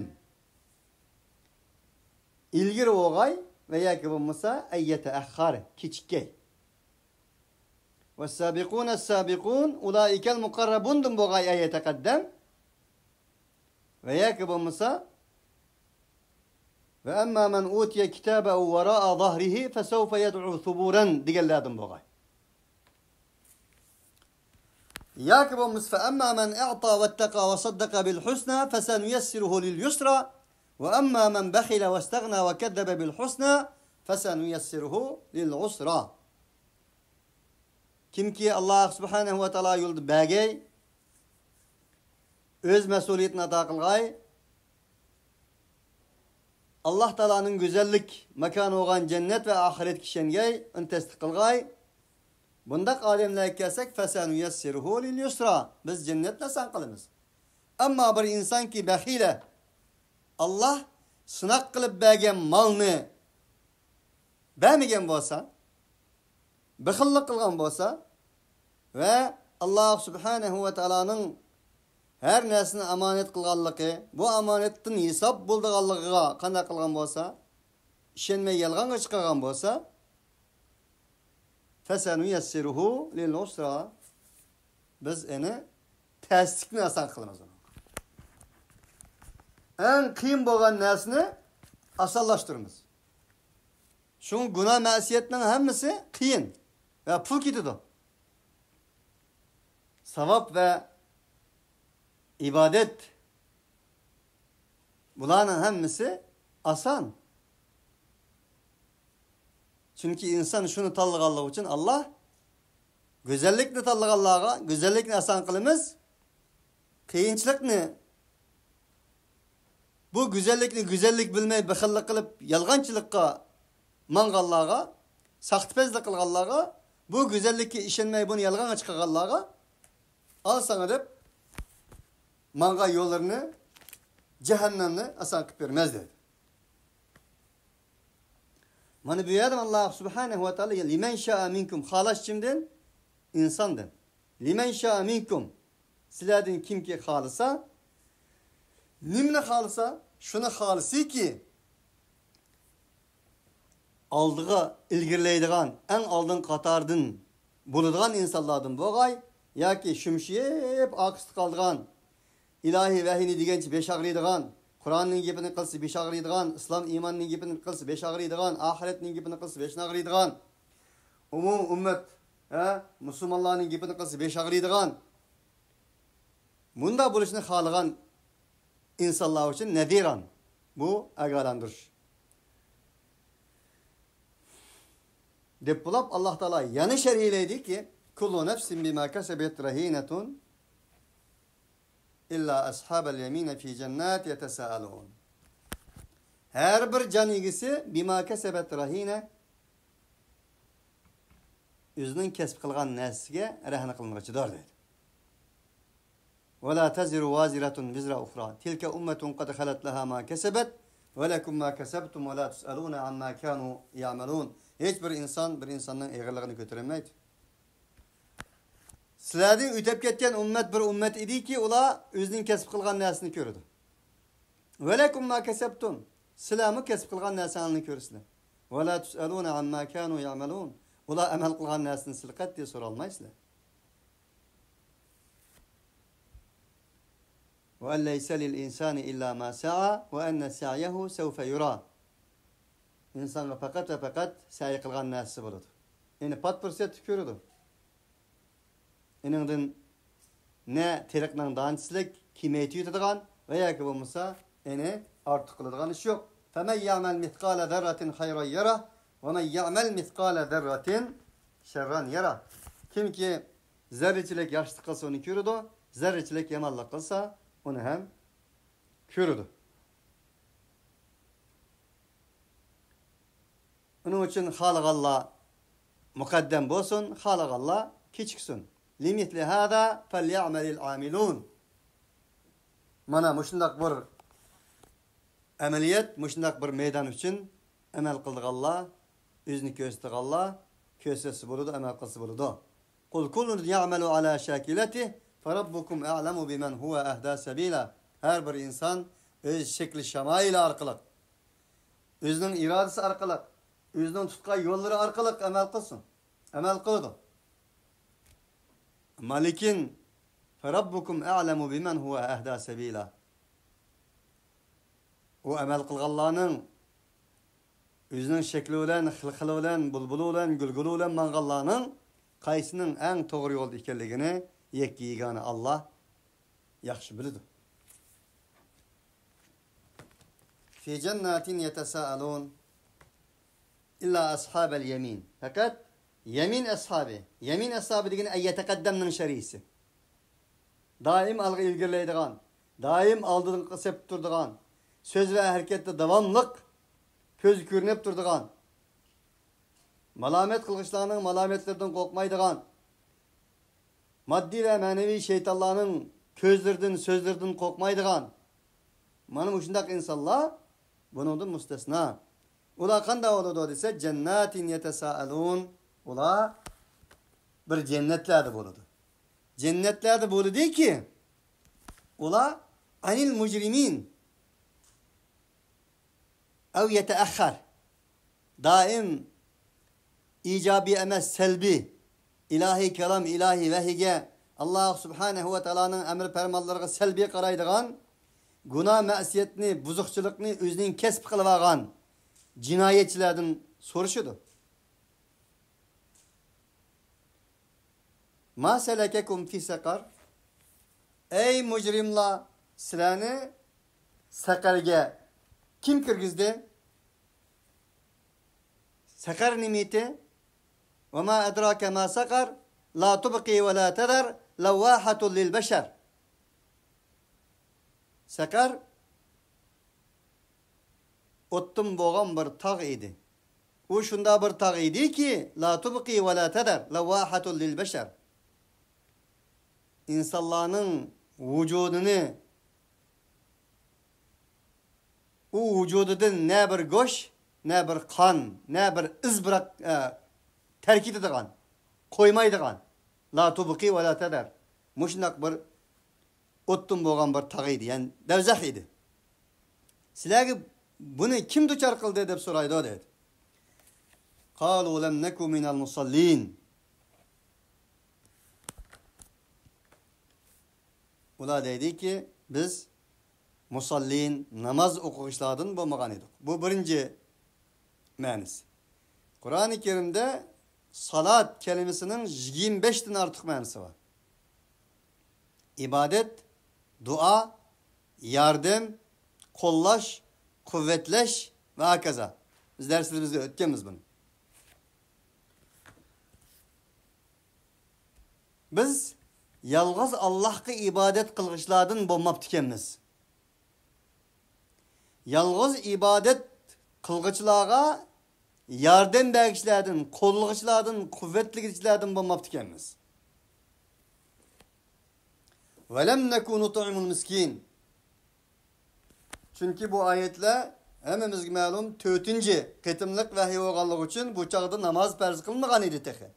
ئىلگىرى بولغاي ۋە ياكى بولمىسا ئەن يەتەئەخخەر، كېچىككەي. ۋەسسابىقۇنەسسابىقۇن ئۇلائىكەل مۇقەررەبۇندىن بولغاي ئەن يەتەقەددەم. ۋە ياكى بولمىسا، ۋە ئەمما مەن ئۇتىيە كىتابەھۇ ۋەرائە زەھرىھى فەسەۋفە يەدئۇ سۇبۇرەن دېگەنلەردىن بولغاي. ياكى بولمىسا، فەئەمما مەن ئەئتە ۋەتتەقا ۋەسەددەقە بىل ھۇسنا فەسەنۇيەسسىرۇھۇ لىل يۇسرا، ۋەئەمما مەن بەخىلە ۋەستەغنا ۋەكەززەبە بىل ھۇسنا فەسەنۇيەسسىرۇھۇ لىل ئۇسرا. كىمكى ئاللاھ سۇبھانەھۇ ۋە تائالا يولىدا بەرگەي، ئۆز مەسئۇلىيىتىنى ئادا قىلغاي، ئاللاھ تائالانىڭ گۈزەللىك ماكانى بولغان جەننەت ۋە ئاخىرەتكە ئىشەنگەي، ئۇنى تەستىق قىلغاي، بۇنداق ئادەملەرگە كەلسەك، فَسَنُيَسِّرُهُ لِلْيُسْرَى، بىز جەننەتنى ئاسان قىلىمىز. ئەمما بىر ئىنسانكى بەخىلە، ئاللاھ سىناق قىلىپ بەرگەن مالنى بەرمىگەن بولسا، بېخىللىق قىلغان بولسا ۋە ئاللاھ سۇبھانەھۇ ۋە تائالانىڭ ھەر نەرسىنى ئامانەت قىلغانلىقى، بۇ ئامانەتتىن ھېساب بولىدىغانلىقىغا قانداق قىلغان بولسا، ئىشەنمەي يالغانغا چىقارغان بولسا، فَسَنُيَسِّرُهُ لِلْعُسْرَى، بىز ئۇنى تەسلىكنى ئاسان قىلىمىز. ئەڭ قىيىن بولغان نەرسىنى ئاسانلاشتۇرىمىز. شۇڭا گۇناھ مەسىيەتنىڭ ھەممىسى قىيىن ۋە پۇل كېتىدۇ. ساۋاب ۋە ئىبادەت، بۇلارنىڭ ھەممىسى ئاسان. چۈنكى ئىنسان شۇنى تاللىغانلىقى ئۈچۈن، ئاللاھ گۈزەللىكنى تاللىغانلارغا گۈزەللىكنى ئاسان قىلىمىز، قىيىنچىلىقنى، بۇ گۈزەللىكنى گۈزەللىك بىلمەي بېخىللىق قىلىپ يالغانچىلىققا ماڭغانلارغا، ساختىپەزلىك قىلغانلارغا، بۇ گۈزەللىككە ئىشەنمەي بۇنى يالغانغا چىقارغانلارغا، ئال ساڭا دەپ ماڭغان يوللىرىنى جەھەننەمنى ئاسان قىلىپ بېرىمىز دېدى. مانا بۇ يەردە ئاللاھ سۇبھانەھۇ ۋە تائالا لىمەن شائە مىنكۇم، خالاش كىمدىن؟ ئىنساندىن. لىمەن شائە مىنكۇم، سىلەردىن كىمكى خالىسا، نېمىنى خالىسا، شۇنى خالىسىكى، ئالدىغا ئىلگىرىلەيدىغان، ئەڭ ئالدىنقى قاتاردىن بولىدىغان ئىنسانلاردىن بولغاي، ياكى شۈمشىيىپ ئارقىسىدا قالىدىغان، ئىلاھىي ۋەھىينى دېگەنچە بېشى ئاغرىيدىغان، قۇرئاننىڭ گېپىنى قىلسا بېشى ئاغرىيدىغان، ئىسلام ئىماننىڭ گېپىنى قىلسا بېشى ئاغرىيدىغان، ئاخىرەتنىڭ گېپىنى قىلسا بېشى ئاغرىيدىغان، ئومۇمىي ئۈممەت، ھە، مۇسۇلمانلارنىڭ گېپىنى قىلسا بېشى ئاغرىيدىغان، مۇنداق بولۇشنى خالىغان ئىنسانلار ئۈچۈن نەزىران، بۇ ئاگاھلاندۇرۇش. دەپ بولاپ، ئاللاھ تائالا يەنە شەرھلەيدىكى، كۇللۇ نەفسىن بىما كەسەبەت رەھىنەتۇن، ئىللا ئەسھابەل يەمىنە فى جەننات يەتەسائەلۇن. ھەر بىر جان ئىگىسى بىما كەسەبەت رەھىنە، ئۆزىنىڭ كەسىپ قىلغان نەرسىسىگە رەھنە قىلىنغۇچىدۇر دەيدۇ. ۋەلا تەزىرۇ ۋازىرەتۇن ۋىزرا ئۇخرا. تىلكە ئۇممەتۇن قەد خەلەت لەھا ما كەسەبەت ۋە لەكۇم ما كەسەبتۇم ۋەلا تۇسئەلۇنە ئەمما كانۇ يەئمەلۇن. ھېچ بىر ئىنسان بىر ئىنساننىڭ ئېغىرلىقىنى كۆتۈرەلمەيدۇ. سىلەردىن ئۆتۈپ كەتكەن ئۈممەت بىر ئۈممەت ئىدىكى، ئۇلار ئۆزىنىڭ كەسىپ قىلغان نەرسىنى كۆرىدۇ. ۋەلەكۇم ما كەسەبتۇم. سىلەرمۇ كەسىپ قىلغان نەرسەڭلارنى كۆرىسىلەر. ۋەلا تۇسئەلۇنە ئەمما كانۇ يەئمەلۇن. ئۇلار ئەمەل قىلغان نەرسىنى سىلى قەتئىي سورالمايسىلەر. ۋە ئەن لەيسە لىل ئىنسانى ئىللا ما سەئا ۋە ئەننە سەئيەھۇ سەۋفە يۇرا. ئىنسانغا پەقەت ۋە پەقەت سەي قىلغان نەرسىسى بولىدۇ. يەنى پات پۇرسەتتە كۆرىدۇ. ئېنىڭدىن نە تېرىقنىڭ دانىسىلىك كېمەيتىۋېتىدىغان ۋە ياكى بولمىسا ئېنى ئارتۇق قىلىدىغان ئىش يوق. فَمَنْ يَعْمَلْ مِثْقَالَ ذَرَّةٍ خَيْرًا يَرَهُ وَمَنْ يَعْمَلْ مِثْقَالَ ذَرَّةٍ شَرًّا يَرَهُ. كىمكى زەررىچىلىك ياخشىلىق قىلسا، ئۇنى كۆرىدۇ، زەررىچىلىك يامانلىق قىلسا، ئۇنى ھەم كۆرىدۇ. ئۇنىڭ ئۈچۈن خالىغانلار مۇقەددەم بولسۇن، خالىغانلار كېچىكسۇن. لِمِثْلِ هَذَا فَلْيَعْمَلِ الْعَامِلُونَ. مانا مۇشۇنداق بىر ئەمەلىيەت، مۇشۇنداق بىر مەيدان ئۈچۈن ئەمەل قىلىدىغانلار، ئۆزىنى كۆرسىتىدىغانلار كۆرسەتسە بولىدۇ، ئەمەل قىلسا بولىدۇ. قُلْ كُلٌّ يَعْمَلُ عَلَى شَاكِلَتِهِ فَرَبُّكُمْ أَعْلَمُ بِمَنْ هُوَ أَهْدَى سَبِيلًا. ھەر بىر ئىنسان ئۆز شەكلى شامائىلى ئارقىلىق، ئۆزىنىڭ ئىرادىسى ئارقىلىق، ئۆزىنىڭ تۇتقان يوللىرى ئارقىلىق ئەمەل قىلسۇن. ئەمەل قىلىدۇ. ئەمما لېكىن، فَرَبُّكُمْ أَعْلَمُ بِمَنْ هُوَ أَهْدَى سَبِيلًا. ئۇ ئەمەل قىلغانلارنىڭ، ئۆزىنىڭ شەكلى بىلەن، خىلخىلى بىلەن، بۇلبۇلى بىلەن، گۈلگۈلى بىلەن ماڭغانلارنىڭ قايسىنىڭ ئەڭ توغرا يولدا ئىكەنلىكىنى يەككە يېگانە ئاللا ياخشى بىلىدۇ. فِي جَنَّاتٍ يَتَسَاءَلُونَ إِلَّا أَصْحَابَ الْيَمِينِ. پەقەت يەمىن ئەسھابى. يەمىن ئەسھابى دېگىنى ئەي يەتەقەددەمنىڭ شەرئىسى. دائىم ئالغا ئىلگىرىلەيدىغان، دائىم ئالدىنقى سەپتە تۇرىدىغان، سۆز ۋە ھەرىكەتتە داۋاملىق كۆزگە كۆرۈنۈپ تۇرىدىغان، مالامەت قىلغۇچىلارنىڭ مالامەتلىرىدىن قورقمايدىغان، ماددىي ۋە مەنىۋى شەيتانلارنىڭ كۆزلىرىدىن، سۆزلىرىدىن قورقمايدىغان، مانا مۇشۇنداق ئىنسانلار بۇنىڭدىن مۇستەسنا. ئۇلار قانداق بولىدۇ دېسە، جەنناتىن يەتەسائەلۇن. ئۇلار بىر جەننەتلەردە بولىدۇ. جەننەتلەردە بولىدۇكى، ئۇلار ئەنىل مۇجرىمىن ئەۋ يەتەئەخخەر. دائىم ئىجابىي ئەمەس، سەلبىي. ئىلاھىي كالام، ئىلاھىي ۋەھىيگە، ئاللاھ سۇبھانەھۇ ۋە تائالانىڭ ئەمر پەرمانلىرىغا سەلبىي قارايدىغان، گۇناھ مەسىيەتنى، بۇزۇقچىلىقنى ئۆزىنىڭ كەسپى قىلىۋالغان جىنايەتچىلەردىن سورىشىدۇ. ما سەلەكەكۇم فى سەقەر؟ ئەي مۇجرىملار، سىلەرنى سەقەرگە كىم كىرگۈزدى؟ سەقەر نېمىتى؟ ۋە ما ئەدراكە ما سەقەر، لا تۇبقى ۋە لا تەزەر، لەۋۋاھەتۇن لىل بەشەر. سەقەر ئوتتىن بولغان بىر تاغ ئىدى. ئۇ شۇنداق بىر تاغ ئىدىكى، لا تۇبقى ۋە لا تەزەر، لەۋۋاھەتۇن لىل بەشەر. ئىنسانلارنىڭ ۋۇجۇدىنى، ئۇ ۋۇجۇدىدىن نە بىر گۆش، نە بىر قان، نە بىر ئىز بىراق، ئە، تەرك ئېتىدىغان، قويمايدىغان، لا تۇبقى ۋە لا تەزەر، مۇشۇنداق بىر ئوتتىن بولغان بىر تاغ ئىدى، يەنى دەۋزەخ ئىدى. سىلەرگە بۇنى كىم دۇچار قىلدى دەپ سورايدۇ، دەيدۇ. قالۇ لەم نەكۇ مىنەل مۇسەللىن. ئۇلار دەيدىكى، بىز مۇسەللىن، ناماز ئوقۇغۇچىلاردىن بولمىغان ئىدۇق. بۇ بىرىنچى مەنىسى. قۇرئانى كەرىمدە سالات كەلىمىسىنىڭ يىگىرمە بەشتىن ئارتۇق مەنىسى بار. ئىبادەت، دۇئا، ياردەم، قوللاش، قۇۋۋەتلەش ۋە ھاكازا. بىز دەرسلىرىمىزدە ئۆتكەنمىز بۇنى. بىز يالغۇز ئاللاھقا ئىبادەت قىلغۇچىلاردىن بولماپتىكەنمىز. يالغۇز ئىبادەت قىلغۇچىلارغا ياردەم بەرگۈچىلەردىن، قوللىغۇچىلاردىن، قۇۋۋەتلىگۈچىلەردىن بولماپتىكەنمىز. ۋەلەم نەكۇ نۇتئىمۇل مىسكىن. چۈنكى بۇ ئايەتلەر ھەممىمىزگە مەلۇم، تۆتىنچى قېتىملىق ۋەھىي بولغانلىقى ئۈچۈن بۇ چاغدا ناماز پەرز قىلمىغان ئىدى تېخى.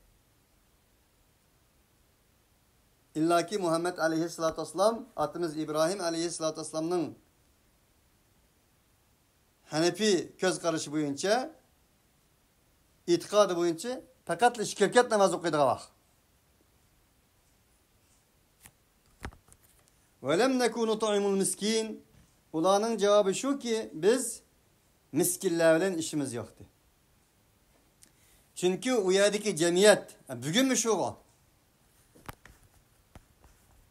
ئىللاكى مۇھەممەد ئەلەيھىسسالاتۇ ۋەسسالام، ئاتىمىز ئىبراھىم ئەلەيھىسسالاتۇ ۋەسسالامنىڭ ھەنەپىي كۆز قارىشى بويىچە، ئېتىقادى بويىچە پەقەتلا ئىككى رەكەت ناماز ئوقۇيدىغان ۋاقىت. ۋەلەم نەكۇ نۇتئىمۇل مىسكىن. ئۇلارنىڭ جاۋابى شۇكى، بىز مىسكىنلەر بىلەن ئىشىمىز يوقتى. چۈنكى ئۇ يەردىكى جەمئىيەت، بۈگۈنمۇ شۇغۇ.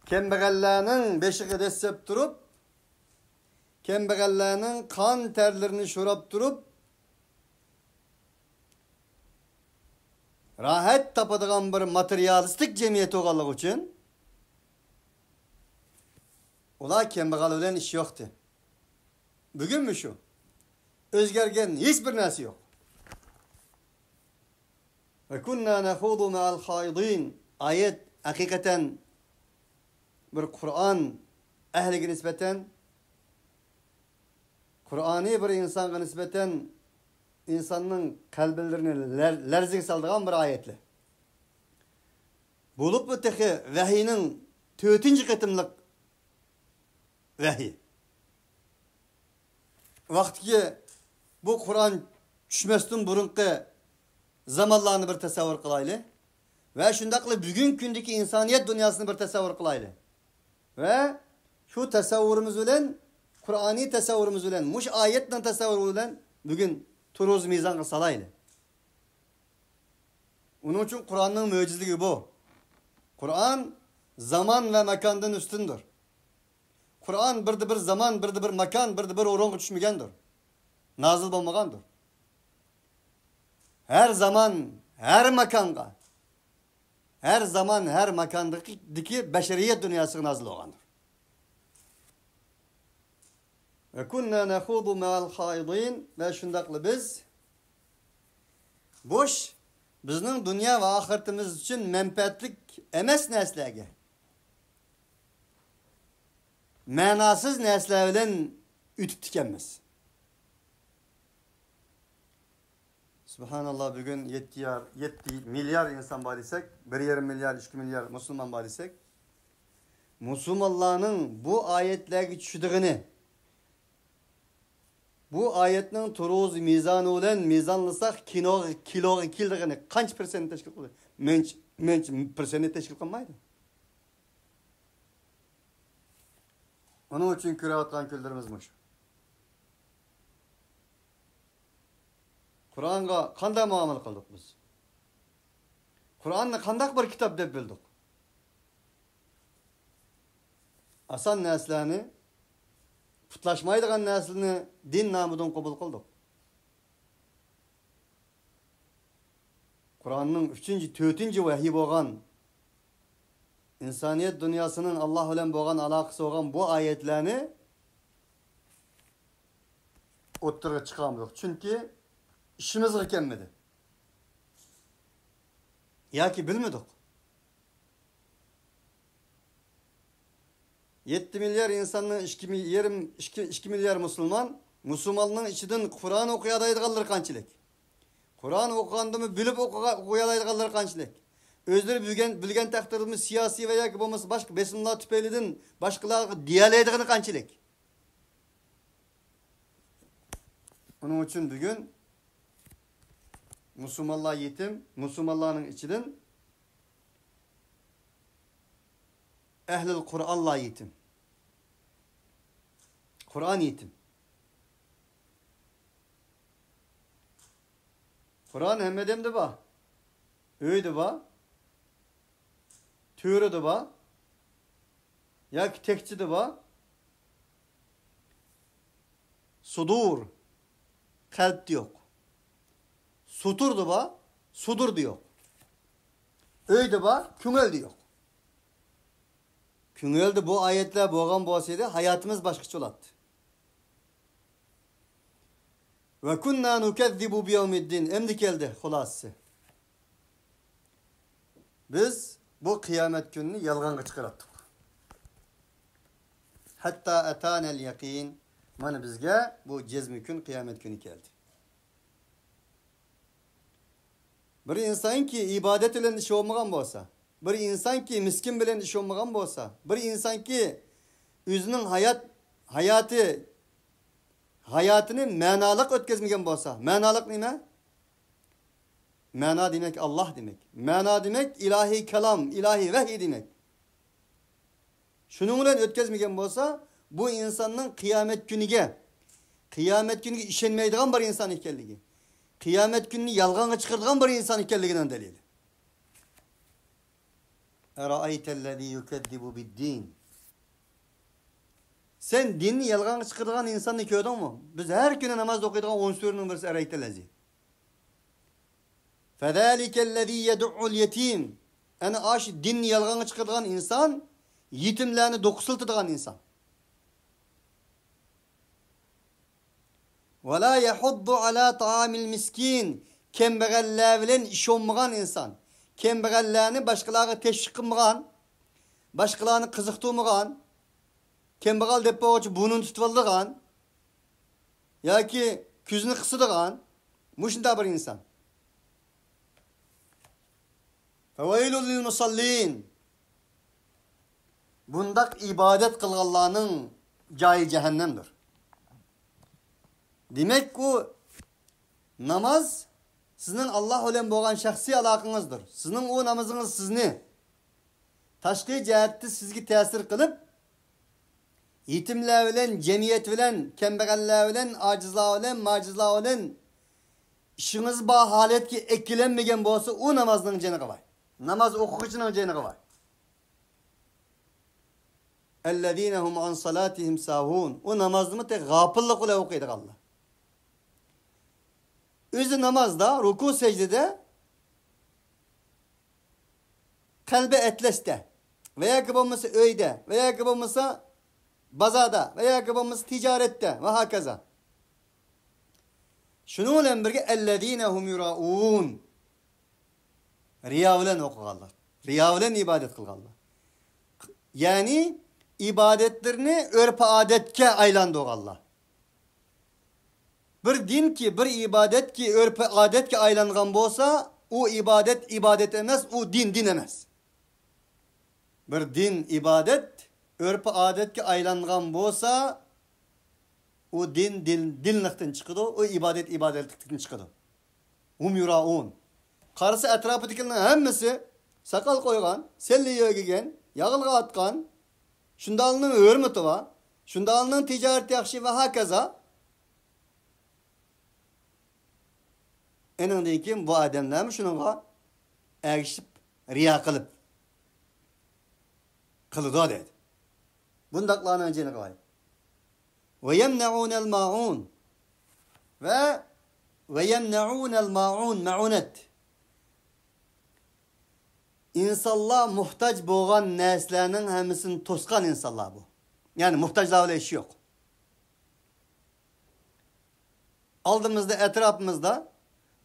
كەمبەغەللەرنىڭ بېشىغا دەسسەپ تۇرۇپ، كەمبەغەللەرنىڭ قان تەرلىرىنى شوراپ تۇرۇپ، راھەت تاپىدىغان بىر ماتېرىيالىستىك جەمئىيەت بولغانلىقى ئۈچۈن، ئۇلار كەمبەغەل بىلەن ئىش يوقتى. بۈگۈنمۇ شۇ. ئۆزگەرگەن ھېچ بىر نەرسە يوق. ۋە كۇننا نەخۇضۇ مەئەل خائىدىن. ئايەت ھەقىقەتەن بىر قۇرئان ئەھلىگە نىسبەتەن، قۇرئانى بىر ئىنسانغا نىسبەتەن ئىنساننىڭ قەلبلىرىنى لەر-، لەرزىگە سالىدىغان بىر ئايەتلەر. بولۇپمۇ تېخى ۋەھىينىڭ تۆتىنچى قېتىملىق ۋەھىي. ۋاقتىكى بۇ قۇرئان چۈشمەستىن بۇرۇنقى زامانلارنى بىر تەسەۋۋۇر قىلايلى. ۋە شۇنداقلا بۈگۈنكى كۈندىكى ئىنسانىيەت دۇنياسىنى بىر تەسەۋۋۇر قىلايلى. ۋە شۇ تەسەۋۋۇرىمىز بىلەن، قۇرئانىي تەسەۋۋۇرىمىز بىلەن، مۇشۇ ئايەتنىڭ تەسەۋۋۇرى بىلەن بۈگۈن تۇرۇز مىزانغا سالايلى. ئۇنىڭ ئۈچۈن قۇرئاننىڭ مۆجىزىلىكى بۇ. قۇرئان زامان ۋە ماكاندىن ئۈستۈندۇر. قۇرئان بىردە بىر زامان، بىردە بىر ماكان، بىردە بىر ئورۇنغا چۈشمىگەندۇر. نازىل بولمىغاندۇر. ھەر زامان، ھەر ماكانغا، ھەر زامان، ھەر ماكاندىكى، دىكى بەشەرىيەت دۇنياسىغا نازىل بولغاندۇر. ۋە كۇننا نەخۇدۇ مەئەل خائىدىن، ۋە شۇنداقلا بىز بوش، بىزنىڭ دۇنيا ۋە ئاخىرىتىمىز ئۈچۈن مەنپەئەتلىك ئەمەس نەرسىلەرگە، مەناسىز نەرسىلەر بىلەن ئۆتۈپتىكەنمىز. سۇبھاناللا، بۈگۈن يەتتە يار-، يەتتە مىليار ئىنسان بار دېسەك، بىر يېرىم مىليار، ئىككى مىليار مۇسۇلمان بار دېسەك، مۇسۇلمانلارنىڭ بۇ ئايەتلەرگە چۈشىدىغىنى، بۇ ئايەتنىڭ تۇرۇز مىزانى بىلەن مىزانلىساق، كىنوغا، كىلوغا كېلىدىغىنى قانچە پىرسەنت تەشكىل قىلىدۇ؟ مۇنچە، مۇنچە پىرسەنت تەشكىل قىلمايدۇ. ئۇنىڭ ئۈچۈن كۆرۈۋاتقان كۈنلىرىمىز مۇشۇ. قۇرئانغا قانداق مۇئامىلە قىلدۇق بىز؟ قۇرئاننى قانداق بىر كىتاب دەپ بىلدۇق؟ ئاسان نەرسىلەرنى، پۇتلاشمايدىغان نەرسىلەرنى دىن نامىدىن قوبۇل قىلدۇق. قۇرئاننىڭ ئۈچىنچى، تۆتىنچى ۋەھىي بولغان، ئىنسانىيەت دۇنياسىنىڭ ئاللا بىلەن بولغان ئالاقىسى بولغان بۇ ئايەتلەرنى ئوتتۇرىغا چىقارمىدۇق. چۈنكى ئىشىمىزغا كەلمىدى. ياكى بىلمىدۇق. يەتتە مىليار ئىنساننىڭ ئىككى مىل-، يېرىم، ئىككى، ئىككى مىليار مۇسۇلمان، مۇسۇلماننىڭ ئىچىدىن قۇرئان ئوقۇيالايدىغانلىرى قانچىلىك؟ قۇرئان ئوقۇغاندىمۇ بىلىپ ئوقۇغا-، ئوقۇيالايدىغانلىرى قانچىلىك؟ ئۆزلىرى بىلگەن، بىلگەن تەقدىردىمۇ سىياسىي ۋە ياكى بولمىسا باشقا بېسىملار تۈپەيلىدىن باشقىلارغا دېيەلەيدىغىنى قانچىلىك؟ ئۇنىڭ ئۈچۈن بۈگۈن مۇسۇلمانلار يېتىم، مۇسۇلمانلارنىڭ ئىچىدىن ئەھلىل قۇرئانلار يېتىم. قۇرئان يېتىم. قۇرئان ھەممە ئادەمدە بار. ئۆيدە بار. تۆرىدە بار. ياكى تەكچىدە بار. سۇدۇر، قەلبتە يوق. سۇتۇردا بار، سۇدۇردا يوق. ئۆيدە بار، كۆڭۈلدە يوق. كۆڭۈلدە بۇ ئايەتلەر بولغان بولسىدى، ھاياتىمىز باشقىچە بولاتتى. ۋە كۇننا نۇكەززىبۇ بىيەۋمىددىن. ئەمدى كەلدى خۇلاسىسى. بىز بۇ قىيامەت كۈنىنى يالغانغا چىقىراتتۇق. ھەتتا ئەتانەل يەقىن. مانا بىزگە بۇ جەزمە كۈن، قىيامەت كۈنى كەلدى. بىر ئىنسانكى ئىبادەت بىلەن ئىشى بولمىغان بولسا، بىر ئىنسانكى مىسكىن بىلەن ئىشى بولمىغان بولسا، بىر ئىنسانكى ئۆزىنىڭ ھايات، ھاياتى، ھاياتىنى مەنالىق ئۆتكۈزمىگەن بولسا، مەنالىق نېمە؟ مەنا دېمەك، ئاللاھ دېمەك. مەنا دېمەك، ئىلاھىي كالام، ئىلاھىي ۋەھىي دېمەك. شۇنىڭ بىلەن ئۆتكۈزمىگەن بولسا، بۇ ئىنساننىڭ قىيامەت كۈنىگە، قىيامەت كۈنىگە ئىشەنمەيدىغان بىر ئىنسان ئىكەنلىكى، قىيامەت كۈنىنى يالغانغا چىقىرىدىغان بىر ئىنسان ئىكەنلىكىنىڭ دەلىلى. ئەرائەيتەللەزى يۇكەززىبۇ بىددىن. سەن دىننى يالغانغا چىقىرىدىغان ئىنساننى كۆردۈڭمۇ؟ بىز ھەر كۈنى نامازدا ئوقۇيدىغان ئون سۈرىنىڭ بىرسى ئەرائەيتەللەزى. فەزالىكەللەزى يەدۇئۇل يەتىم. ئەنە ئاشۇ دىننى يالغانغا چىقىرىدىغان ئىنسان يېتىملەرنى دوقۇسلىتىدىغان ئىنسان. ۋەلا يەھۇددۇ ئەلا تائامىل مىسكىن. كەمبەغەللەر بىلەن ئىشى بولمىغان ئىنسان. كەمبەغەللەرنى باشقىلارغا تەشۋىق قىلمىغان، باشقىلارنى قىزىقتۇرمىغان، كەمبەغەل دەپ بولغۇچە بۇرنىنى تۇتۇۋالىدىغان، ياكى كۆزىنى قىسىدىغان مۇشۇنداق بىر ئىنسان. فَوَيْلٌ لِلْمُصَلِّينَ. بۇنداق ئىبادەت قىلغانلارنىڭ جايى جەھەننەمدۇر. دېمەك، ئۇ ناماز سىزنىڭ ئاللاھ بىلەن بولغان شەخسىي ئالاقىڭىزدۇر. سىزنىڭ ئۇ نامىزىڭىز سىزنى تاشقى جەھەتتە سىزگە تەسىر قىلىپ، يېتىملەر بىلەن، جەمئىيەت بىلەن، كەمبەغەللەر بىلەن، ئاجىزلار بىلەن، ماجىزلار بىلەن ئىشىڭىز بار ھالەتكە ئەكېلەلمىگەن بولسا، ئۇ نامازنىڭ جېنىغا باي. ناماز ئوقۇغۇچىنىڭ جېنىغا باي. ئەللەزىنە ھۇم ئان سالاتىھىم ساھۇن. ئۇ نامازنىمۇ تېخى غاپىللىق بىلەن ئوقۇيدىغانلار. ئۆزى نامازدا، رۇكۇ سەجدىدە قەلبى ئەتلەستە ۋە ياكى بولمىسا ئۆيدە ۋە ياكى بولمىسا بازاردا ۋە ياكى بولمىسا تىجارەتتە ۋە ھاكازا. شۇنىڭ بىلەن بىرگە، ئەللەزىنە ھۇم يۇرائۇن. رىيا بىلەن ئوقۇغانلار. رىيا بىلەن ئىبادەت قىلغانلار. يەنى ئىبادەتلىرىنى ئۆرپ-ئادەتكە ئايلاندۇرغانلار. بىر دىنكى، بىر ئىبادەتكى ئۆرپ-ئادەتكە ئايلانغان بولسا، ئۇ ئىبادەت ئىبادەت ئەمەس، ئۇ دىن دىن ئەمەس. بىر دىن ئىبادەت ئۆرپ-ئادەتكە ئايلانغان بولسا، ئۇ دىن دىن دىنلىقتىن چىقىدۇ، ئۇ ئىبادەت ئىبادەتلىكتىن چىقىدۇ. ھۇم يۇرائۇن. قارىسا ئەتراپىدىكىلەرنىڭ ھەممىسى ساقال قويغان، سەللە يۆگىگەن، ياغلىق ئاتقان، شۇنداقلارنىڭ ھۆرمىتى بار، شۇنداقلارنىڭ تىجارىتى ياخشى ۋە ھاكازا. ئېنىڭدىن كېيىن بۇ ئادەملەرمۇ شۇنىڭغا ئەگىشىپ، رىيا قىلىپ قىلىدۇ دەيدۇ. بۇنداقلارنىڭ جېنىغا ۋاي. ۋەيەمنەئۇنەل مائۇن. ۋە ۋەيەمنەئۇنەل مائۇن، مەئۇنەت. ئىنسانلار موھتاج بولغان نەرسىلەرنىڭ ھەممىسىنى توسقان ئىنسانلار بۇ. يەنى موھتاجلار بىلەن ئىشى يوق. ئالدىمىزدا، ئەتراپىمىزدا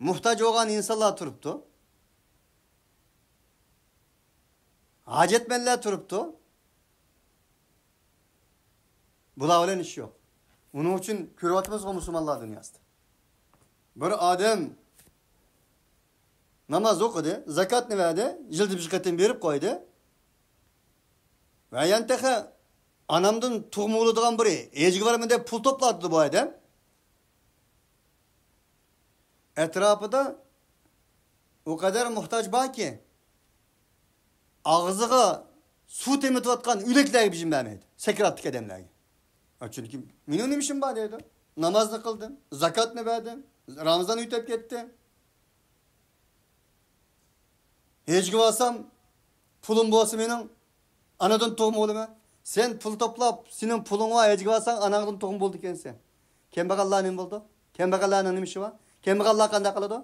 موھتاج بولغان ئىنسانلار تۇرۇپتۇ. ھاجەتمەنلەر تۇرۇپتۇ. بۇلار بىلەن ئىش يوق. ئۇنىڭ ئۈچۈن كۆرۈۋاتىمىزغۇ مۇسۇلمانلار دۇنياسىدا. بىر ئادەم ناماز ئوقۇدى، زاكاتنى بەردى، يىلدا بىر قېتىم بېرىپ قويدى. ۋە يەنە تېخى ئانامدىن تۇغما بولىدىغان بىرى ھېجگە بارىمەن دەپ پۇل توپلاۋاتىدۇ بۇ ئادەم. ئەتراپىدا ئۇ قەدەر موھتاج باركى، ئاغزىغا سۇ تېمىتىۋاتقان ئۆلۈكلەرگە بېجىم بەرمەيدۇ، سەكراتتىكى ئادەملەرگە. چۈنكى مېنىڭ نېمە ئىشىم بار دەيدۇ. نامازنى قىلدىم، زاكاتنى بەردىم، رامىزان ئۆتۈپ كەتتى. ھېجگە بارسام، پۇلۇم بولسا مېنىڭ، ئانىدىن تۇغما بولىمەن. سەن پۇل توپلاپ، سېنىڭ پۇلۇڭ بار، ھېجگە بارساڭ، ئاناڭدىن تۇغما بولىدىكەنسەن. كەمبەغەللەر نېمە بولىدۇ؟ كەمبەغەللەرنىڭ نېمە ئىشى بار؟ كەمبەغەللەر قانداق قىلىدۇ؟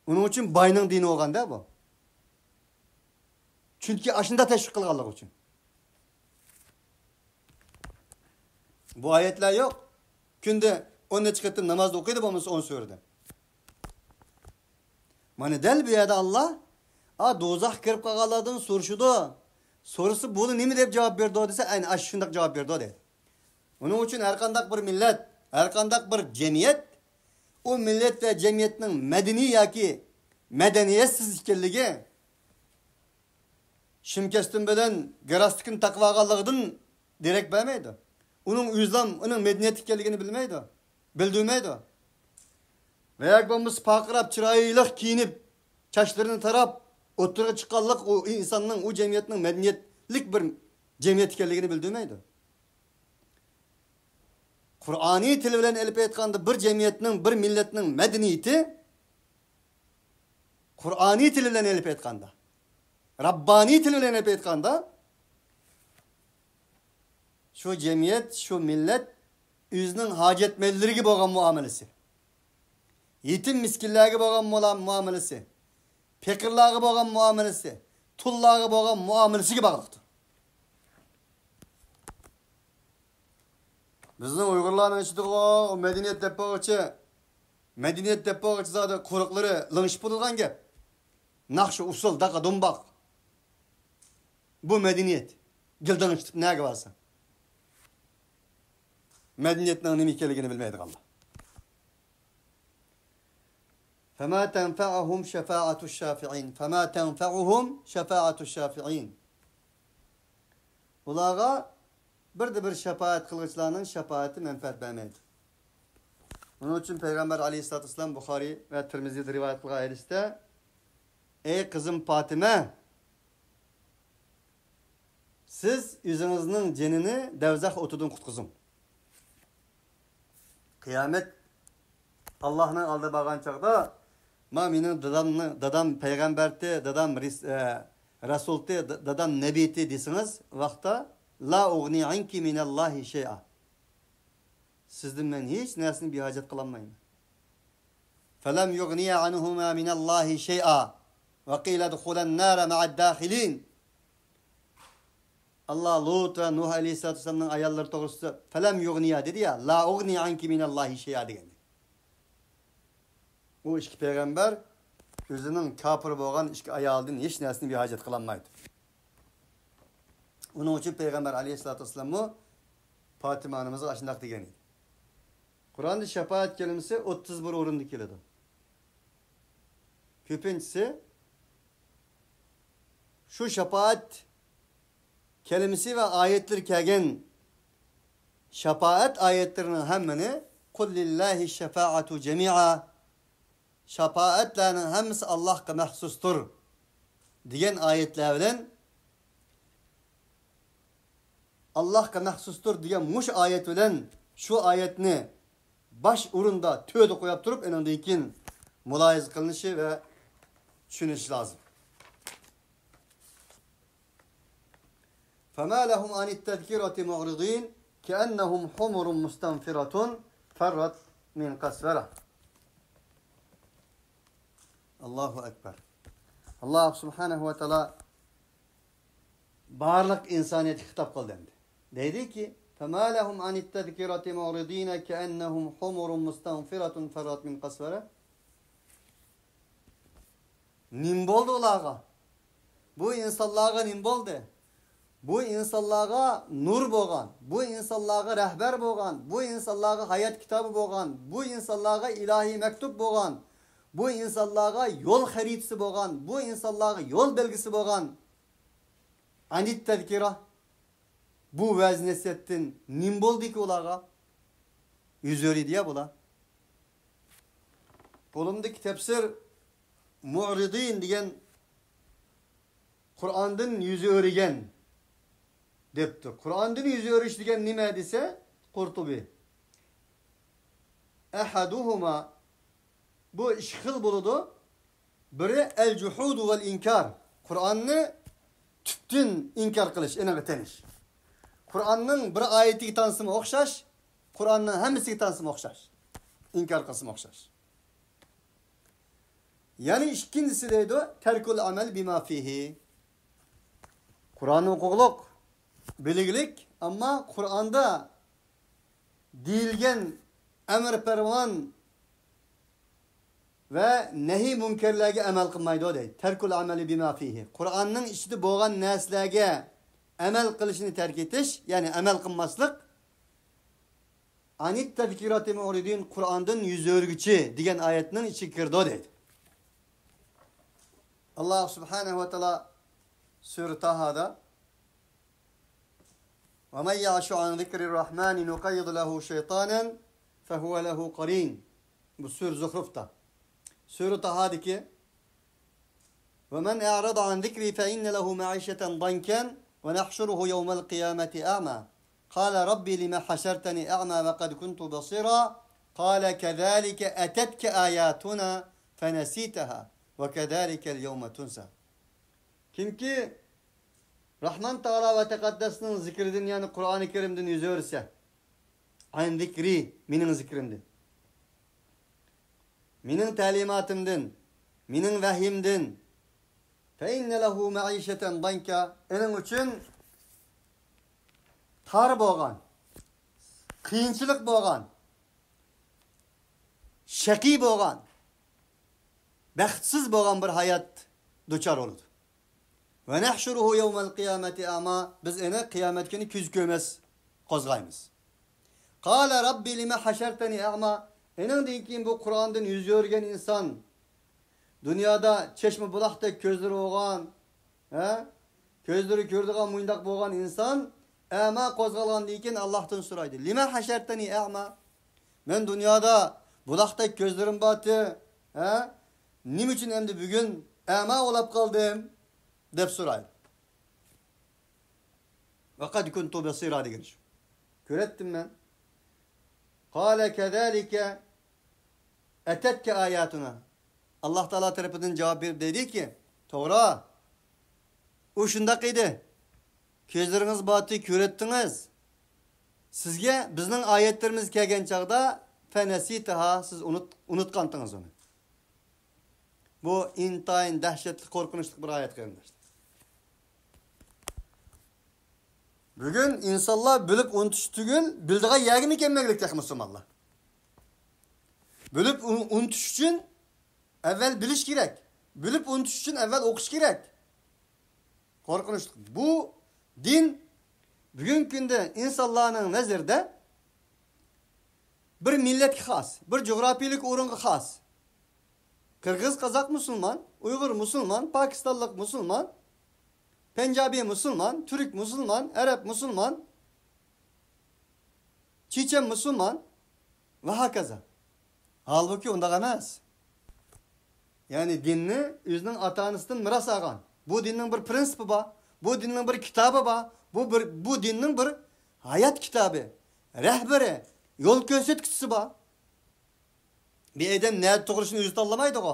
ئۇنىڭ ئۈچۈن باينىڭ دىنى بولغاندا بۇ. چۈنكى ئاشۇنداق تەشۋىق قىلغانلىقى ئۈچۈن. بۇ ئايەتلەر يوق. كۈندە ئون نەچچە قېتىم ناماز ئوقۇيدۇ، بولمىسا ئون سۈرىدە. مانا دەل بۇ يەردە ئاللا، ئا، دوزاخقا كىرىپ قالغانلاردىن سورىشىدۇ. سورىسا، بۇلار نېمە دەپ جاۋاب بېرىدۇ دېسە، ئەنە ئاشۇ شۇنداق جاۋاب بېرىدۇ دەيدۇ. ئۇنىڭ ئۈچۈن ھەرقانداق بىر مىللەت، ھەرقانداق بىر جەمئىيەت، ئۇ مىللەت ۋە جەمئىيەتنىڭ مەدەنىي ياكى مەدەنىيەتسىز ئىكەنلىكى، شىمكەستىن بىلەن گىراستىكىنى تاقىۋالغانلىقىدىن دېرەك بەرمەيدۇ. ئۇنىڭ ئۆزىلا ئۇنىڭ مەدەنىيەت ئىكەنلىكىنى بىلمەيدۇ، بىلدۈرمەيدۇ. ۋە ياكى بولمىسا پارقىراپ، چىرايلىق كىيىنىپ، چاچلىرىنى تاراپ ئوتتۇرىغا چىققانلىق ئۇ ئىنساننىڭ، ئۇ جەمئىيەتنىڭ مەدەنىيەتلىك بىر جەمئىيەت ئىكەنلىكىنى بىلدۈرمەيدۇ. قۇرئانىي تىل بىلەن ئېلىپ ئېيتقاندا، بىر جەمئىيەتنىڭ، بىر مىللەتنىڭ مەدەنىيىتى، قۇرئانىي تىل بىلەن ئېلىپ ئېيتقاندا، رەببانىي تىل بىلەن ئېلىپ ئېيتقاندا، شۇ جەمئىيەت، شۇ مىللەت ئۆزىنىڭ ھاجەتمەنلىرىگە بولغان مۇئامىلىسى، يېتىم مىسكىنلەرگە بولغان مۇلا-، مۇئامىلىسى، پېقىرلارغا بولغان مۇئامىلىسى، تۇللارغا بولغان مۇئامىلىسىگە باغلىقتۇر. بىزنىڭ ئۇيغۇرلارنىڭ ئىچىدىغۇ ئۇ مەدەنىيەت دەپ بولغۇچى، مەدەنىيەت دەپ بولغۇچى زادى قۇرۇقلىرى لىڭشىپ بولىدىغان گەپ. ناخشا، ئۇسسۇل، داقا، دۇمباق. بۇ مەدەنىيەت. گىلدىڭ ئىشلىتىپ نەگە بارسا. مەدەنىيەتنىڭ نېمە ئىكەنلىكىنى بىلمەيدىغانلار. فما تنفعهم شفاعة الشافعين. فما تنفعهم شفاعة الشافعين. ئۇلارغا بىردە بىر شاپائەت قىلغۇچىلارنىڭ شاپائىتى مەنپەئەت بەرمەيدۇ. ئۇنىڭ ئۈچۈن پەيغەمبەر ئەلەيھىسسالاتۇ ۋەسسالام بۇخارىي ۋە تىرمىزىدە رىۋايەت قىلغان ھەدىستە، ئەي قىزىم پاتىمە، سىز ئۆزىڭىزنىڭ جېنىنى دەۋزەخ ئوتىدىن قۇتقۇزۇڭ. قىيامەت ئاللاھنىڭ ئالدىغا بارغان چاغدا، ما مېنىڭ دادامنى، دادام پەيغەمبەرتى، دادام رىس-، ئە، رەسۇلتى، دا-، دادام نەبىتى دېسىڭىز ۋاقىتتا، لا ئۇغنى ئەنكى مىنەللاھى شەيئا. سىزدىن مەن ھېچ نەرسىنى بىھاجەت قىلالمايمەن. فلم يغنيا عنهما من الله شيئا. وقيل ادخلا النار مع الداخلين. ئاللا لۇت ۋە نۇھ ئەلەيھىسسالاتۇ ۋەسسالامنىڭ ئاياللىرى توغرىسىدا فلم يغنيا دېدى يا، لا أغني عنك من الله شيئا دېگەن. ئۇ ئىككى پەيغەمبەر ئۆزىنىڭ كاپىر بولغان ئىككى ئايالىدىن ھېچ نەرسىنى بىھاجەت قىلالمايدۇ. ئۇنىڭ ئۈچۈن پەيغەمبەر ئەلەيھىسسالاتۇ ۋەسسالاممۇ پاتىمە ئانىمىزغا ئاشۇنداق دېگەن ئىدى. قۇرئاندا شاپائەت كەلىمىسى ئوتتۇز بىر ئورۇندا كېلىدۇ. كۆپىنچىسى شۇ شاپائەت كەلىمىسى ۋە ئايەتلىرى كەلگەن شاپائەت ئايەتلىرىنىڭ ھەممىنى قل لله الشفاعة جميعا، شاپائەتلەرنىڭ ھەممىسى ئاللاھقا مەخسۇستۇر دېگەن ئايەتلەر بىلەن، ئاللاھقا مەخسۇستۇر دېگەن مۇشۇ ئايەت بىلەن شۇ ئايەتنى باش ئورۇندا تۆدە قويۇپ تۇرۇپ، ئېنىڭدىن كېيىن مۇلاھىزە قىلىنىشى ۋە چۈشىنىشى لازىم. فما لهم عن التذكرة معرضين كأنهم حمر مستنفرة فرت من قسورة. ئاللاھۇ ئەكبەر. ئاللاھ سۇبھانەھۇ ۋە تائالا بارلىق ئىنسانىيەتكە خىتاب قىلدى ئەمدى. دەيدىكى، فما لهم عن التذكرة معرضين كأنهم حمر مستنفرة فرت من قسورة. نېمە بولدى ئۇلارغا؟ بۇ ئىنسانلارغا نېمە بولدى؟ بۇ ئىنسانلارغا نۇر بولغان، بۇ ئىنسانلارغا رەھبەر بولغان، بۇ ئىنسانلارغا ھايات كىتابى بولغان، بۇ ئىنسانلارغا ئىلاھىي مەكتۇپ بولغان، بۇ ئىنسانلارغا يول خەرىتىسى بولغان، بۇ ئىنسانلارغا يول بەلگىسى بولغان. ئەنىت تەزكىرە. بۇ ۋەز نەسىھەتتىن نېمە بولدىكى ئۇلارغا؟ يۈز ئۆرۈيدۇ يا بۇلار. بۇلۇمدىكى تەپسىر مۇئرىدىن دېگەن قۇرئاندىن يۈز ئۆرۈگەن دەپتۇ. قۇرئاندىن يۈز ئۆرۈش دېگەن نېمە دېسە، قۇرتۇبى. ئەھەدۇھۇما، بۇ ئىككى خىل بولىدۇ. بىرى ئەل جۇھۇدۇ ۋەل ئىنكار. قۇرئاننى تۈپتىن ئىنكار قىلىش، ئېنىقى تېنىش. قۇرئاننىڭ بىر ئايىتىگە تانسىمۇ ئوخشاش، قۇرئاننىڭ ھەممىسىگە تانسىمۇ ئوخشاش. ئىنكار قىلسىمۇ ئوخشاش. يەنى ئىككىنچىسى دەيدۇ، تەركۇل ئەمەل بىما فىھى. قۇرئاننى ئوقۇغلۇق، بىلگلىك، ئەمما قۇرئاندا دېيىلگەن ئەمر پەرمان ۋە نەھى مۇنكەرلەرگە ئەمەل قىلمايدۇ دەيدۇ. تەركۇل ئەمەلى بىما فىھى. قۇرئاننىڭ ئىچىدە بولغان نەرسىلەرگە ئەمەل قىلىشنى تەرك ئېتىش، يەنى ئەمەل قىلماسلىق. ئەنىت تەزكىراتى مۇئرىدىن، قۇرئاندىن يۈز ئۆرۈگۈچى دېگەن ئايەتنىڭ ئىچىگە كىرىدۇ دەيدۇ. ئاللاھ سۇبھانەھۇ ۋە تائالا سۈرە تاھادا، ومن يعش عن ذكر الرحمن نقيض له شيطانا فهو له قرين. بۇ سۈرە زۇخرۇفتا. سۈرە تاھادىكى، ومن أعرض عن ذكري فإن له معيشة ضنكا ونحشره يوم القيامة أعمى. قال رب لم حشرتني أعمى وقد كنت بصيرا. قال كذلك أتتك آياتنا فنسيتها وكذلك اليوم تنسى. كىمكى راھمان تائالا ۋە تەقەددەسنىڭ زىكرىدىن، يەنى قۇرئانى كەرىمدىن يۈز ئۆرۈسە، عن ذكري، مېنىڭ زىكرىمدىن، مېنىڭ تەلىماتىمدىن، مېنىڭ ۋەھيىمدىن، فإن له معيشة ضنكا، ئېنىڭ ئۈچۈن تار بولغان، قىيىنچىلىق بولغان، شەقىي بولغان، بەختسىز بولغان بىر ھايات دۇچار بولىدۇ. ونحشره يوم القيامة أعمى، بىز ئېنى قىيامەت كۈنى كۆز كۆرمەس قوزغايمىز. قال رب لم حشرتني أعمى، ئېنىڭدىن كېيىن بۇ قۇرئاندىن يۈز ئۆرۈگەن ئىنسان، دۇنيادا چەشمە بۇلاقتەك كۆزلىرى بولغان، ھە؟ كۆزلىرى كۆرىدىغان مۇنداق بولغان ئىنسان ئەما قوزغالغاندىن كېيىن ئاللاھتىن سورايدۇ. لم حشرتني أعمى؟ مەن دۇنيادا بۇلاقتەك كۆزلىرىم بارتى، ھە؟ نېمە ئۈچۈن ئەمدى بۈگۈن ئەما بولاپ قالدىم؟ دەپ سورايدۇ. وقد كنت بصيرا دېگىنى شۇ. كۆرەتتىم مەن. قال كذلك أتتك آياتنا. ئاللاھ تائالا تەرىپىدىن جاۋاب بېرىپ دەيدىكى، توغرا، ئۇ شۇنداق ئىدى. كۆزلىرىڭىز بارتى، كۆرەتتىڭىز. سىزگە بىزنىڭ ئايەتلىرىمىز كەلگەن چاغدا، فنسيتها، سىز ئۇنۇت-، ئۇنۇتقانتىڭىز ئۇنى. بۇ ئىنتايىن دەھشەتلىك، قورقۇنچلۇق بىر ئايەت، قېرىنداشلار. بۈگۈن ئىنسانلار بىلىپ ئۇنتۇش تۈگۈل، بىلىدىغان يەرگىمۇ كەلمەگلىك تېخى مۇسۇلمانلار. بىلىپ ئۇ-، ئۇنتۇش ئۈچۈن ئەۋۋەل بىلىش كېرەك. بىلىپ ئۇنتۇش ئۈچۈن ئەۋۋەل ئوقۇش كېرەك. قورقۇنچلۇق. بۇ دىن بۈگۈنكى كۈندە ئىنسانلارنىڭ نەزىرىدە بىر مىللەتكە خاس، بىر جۇغراپىيىلىك ئورۇنغا خاس. قىرغىز، قازاق مۇسۇلمان، ئۇيغۇر مۇسۇلمان، پاكىستانلىق مۇسۇلمان، پەنجابىي مۇسۇلمان، تۈرك مۇسۇلمان، ئەرەب مۇسۇلمان، چېچەن مۇسۇلمان ۋە ھاكازا. ھالبۇكى ئۇنداق ئەمەس. يەنى دىننى ئۆزىنىڭ ئاتا-ئانىسىدىن مىراس ئالغان. بۇ دىننىڭ بىر پرىنسىپى بار. بۇ دىننىڭ بىر كىتابى بار. بۇ بىر، بۇ دىننىڭ بىر ھايات كىتابى، رەھبىرى، يول كۆرسەتكۈچىسى بار. بىر ئادەم نەدە تۇغۇلۇشىنى ئۆزى تاللىمايدىغۇ.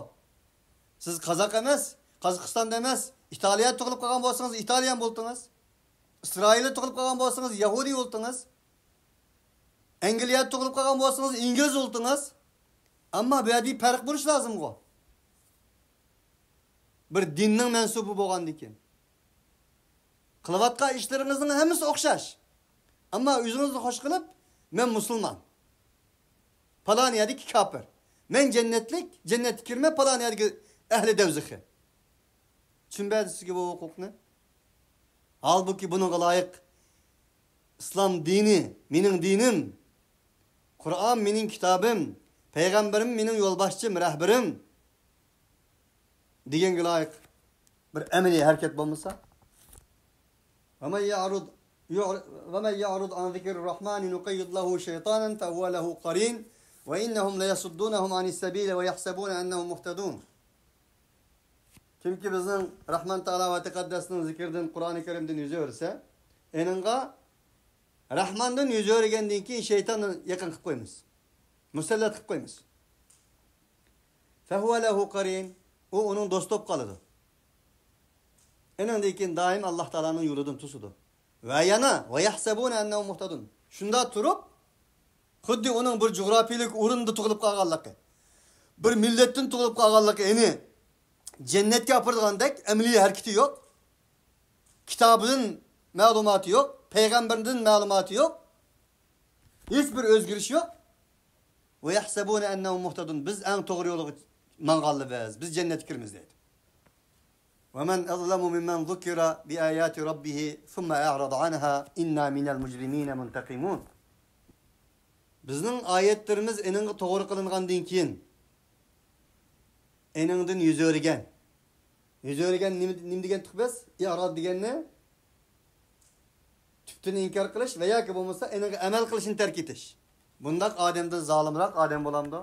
سىز قازاق ئەمەس، قازاقىستاندا ئەمەس، ئىتالىيەدە تۇغۇلۇپ قالغان بولسىڭىز، ئىتالىيەن بولدىڭىز. ئىسرائىلدا تۇغۇلۇپ قالغان بولسىڭىز، يەھۇدىي بولدىڭىز. ئەنگلىيەدە تۇغۇلۇپ قالغان بولسىڭىز، ئىنگلىز بولدىڭىز. ئەمما بۇ يەردە پەرق بولۇشى لازىمغۇ. بىر دىننىڭ مەنسۇبى بولغاندىن كېيىن. قىلىۋاتقان ئىشلىرىڭىزنىڭ ھەممىسى ئوخشاش. ئەمما ئۆزىڭىزنى خوش قىلىپ، مەن مۇسۇلمان. پالان يەردىكى كاپىر. مەن جەننەتلىك، جەننەتكە كىرىمەن، پالان يەردىكى ئەھلى دەۋزىخى. چۈشىنىمەن سىزگە بۇ ھوقۇقنى. ھالبۇكى بۇنىڭغا لايىق ئىسلام دىنى، مېنىڭ دىنىم. قۇرئان مېنىڭ كىتابىم. پەيغەمبىرىم مېنىڭ يولباشچىم، رەھبىرىم. دېگەنگە لايىق بىر ئەمەلىي ھەرىكەت بولمىسا. ومن يعرض، يعر-، ومن يعرض عن ذكر الرحمن نقيض له شيطانا فهو له قرين وإنهم ليصدونهم عن السبيل ويحسبون أنهم مهتدون. كىمكى بىزنىڭ رەھمان تائالا ۋە تەقەددەسنىڭ زىكرىدىن، قۇرئانى كەرىمدىن يۈز ئۆرۈسە، ئېنىڭغا رەھماندىن يۈز ئۆرۈگەندىن كېيىن شەيتاننى يېقىن قىلىپ قويىمىز. مۇسەللەت قىلىپ قويىمىز. فهو له قرين، ئۇ ئۇنىڭ دوستى بولۇپ قالىدۇ. ئېنىڭدىن كېيىن دائىم ئاللاھ تائالانىڭ يولىدىن توسىدۇ. ۋە يەنە، ويحسبون أنهم مهتدون. شۇنداق تۇرۇپ، خۇددى ئۇنىڭ بىر جۇغراپىيىلىك ئورۇندا تۇغۇلۇپ قالغانلىقى، بىر مىللەتتىن تۇغۇلۇپ قالغانلىقى، ئېنى جەننەتكە ئاپىرىدىغاندەك ئەمەلىي ھەرىكىتى يوق. كىتابىدىن مەلۇماتى يوق، پەيغەمبىرىدىن مەلۇماتى يوق. ھېچ بىر ئۆزگىرىش يوق. ويحسبون أنهم مهتدون. بىز ئەڭ توغرا يولغا ماڭغانلىرىمىز، بىز جەننەتكە كىرىمىز دەيدۇ. ومن أظلم ممن ذكر بآيات ربه ثم أعرض عنها إنا من المجرمين منتقمون. بىزنىڭ ئايەتلىرىمىز ئېنىڭغا توغرا قىلىنغاندىن كېيىن، ئېنىڭدىن يۈز ئۆرۈگەن. يۈز ئۆرۈگەن نېمە، نېمە دېگەنتۇق بىز؟ ئىئراد دېگەننى تۈپتىن ئىنكار قىلىش ۋە ياكى بولمىسا ئېنىڭغا ئەمەل قىلىشنى تەرك ئېتىش. بۇنداق ئادەمدىن زالىمراق ئادەم بولامدۇ؟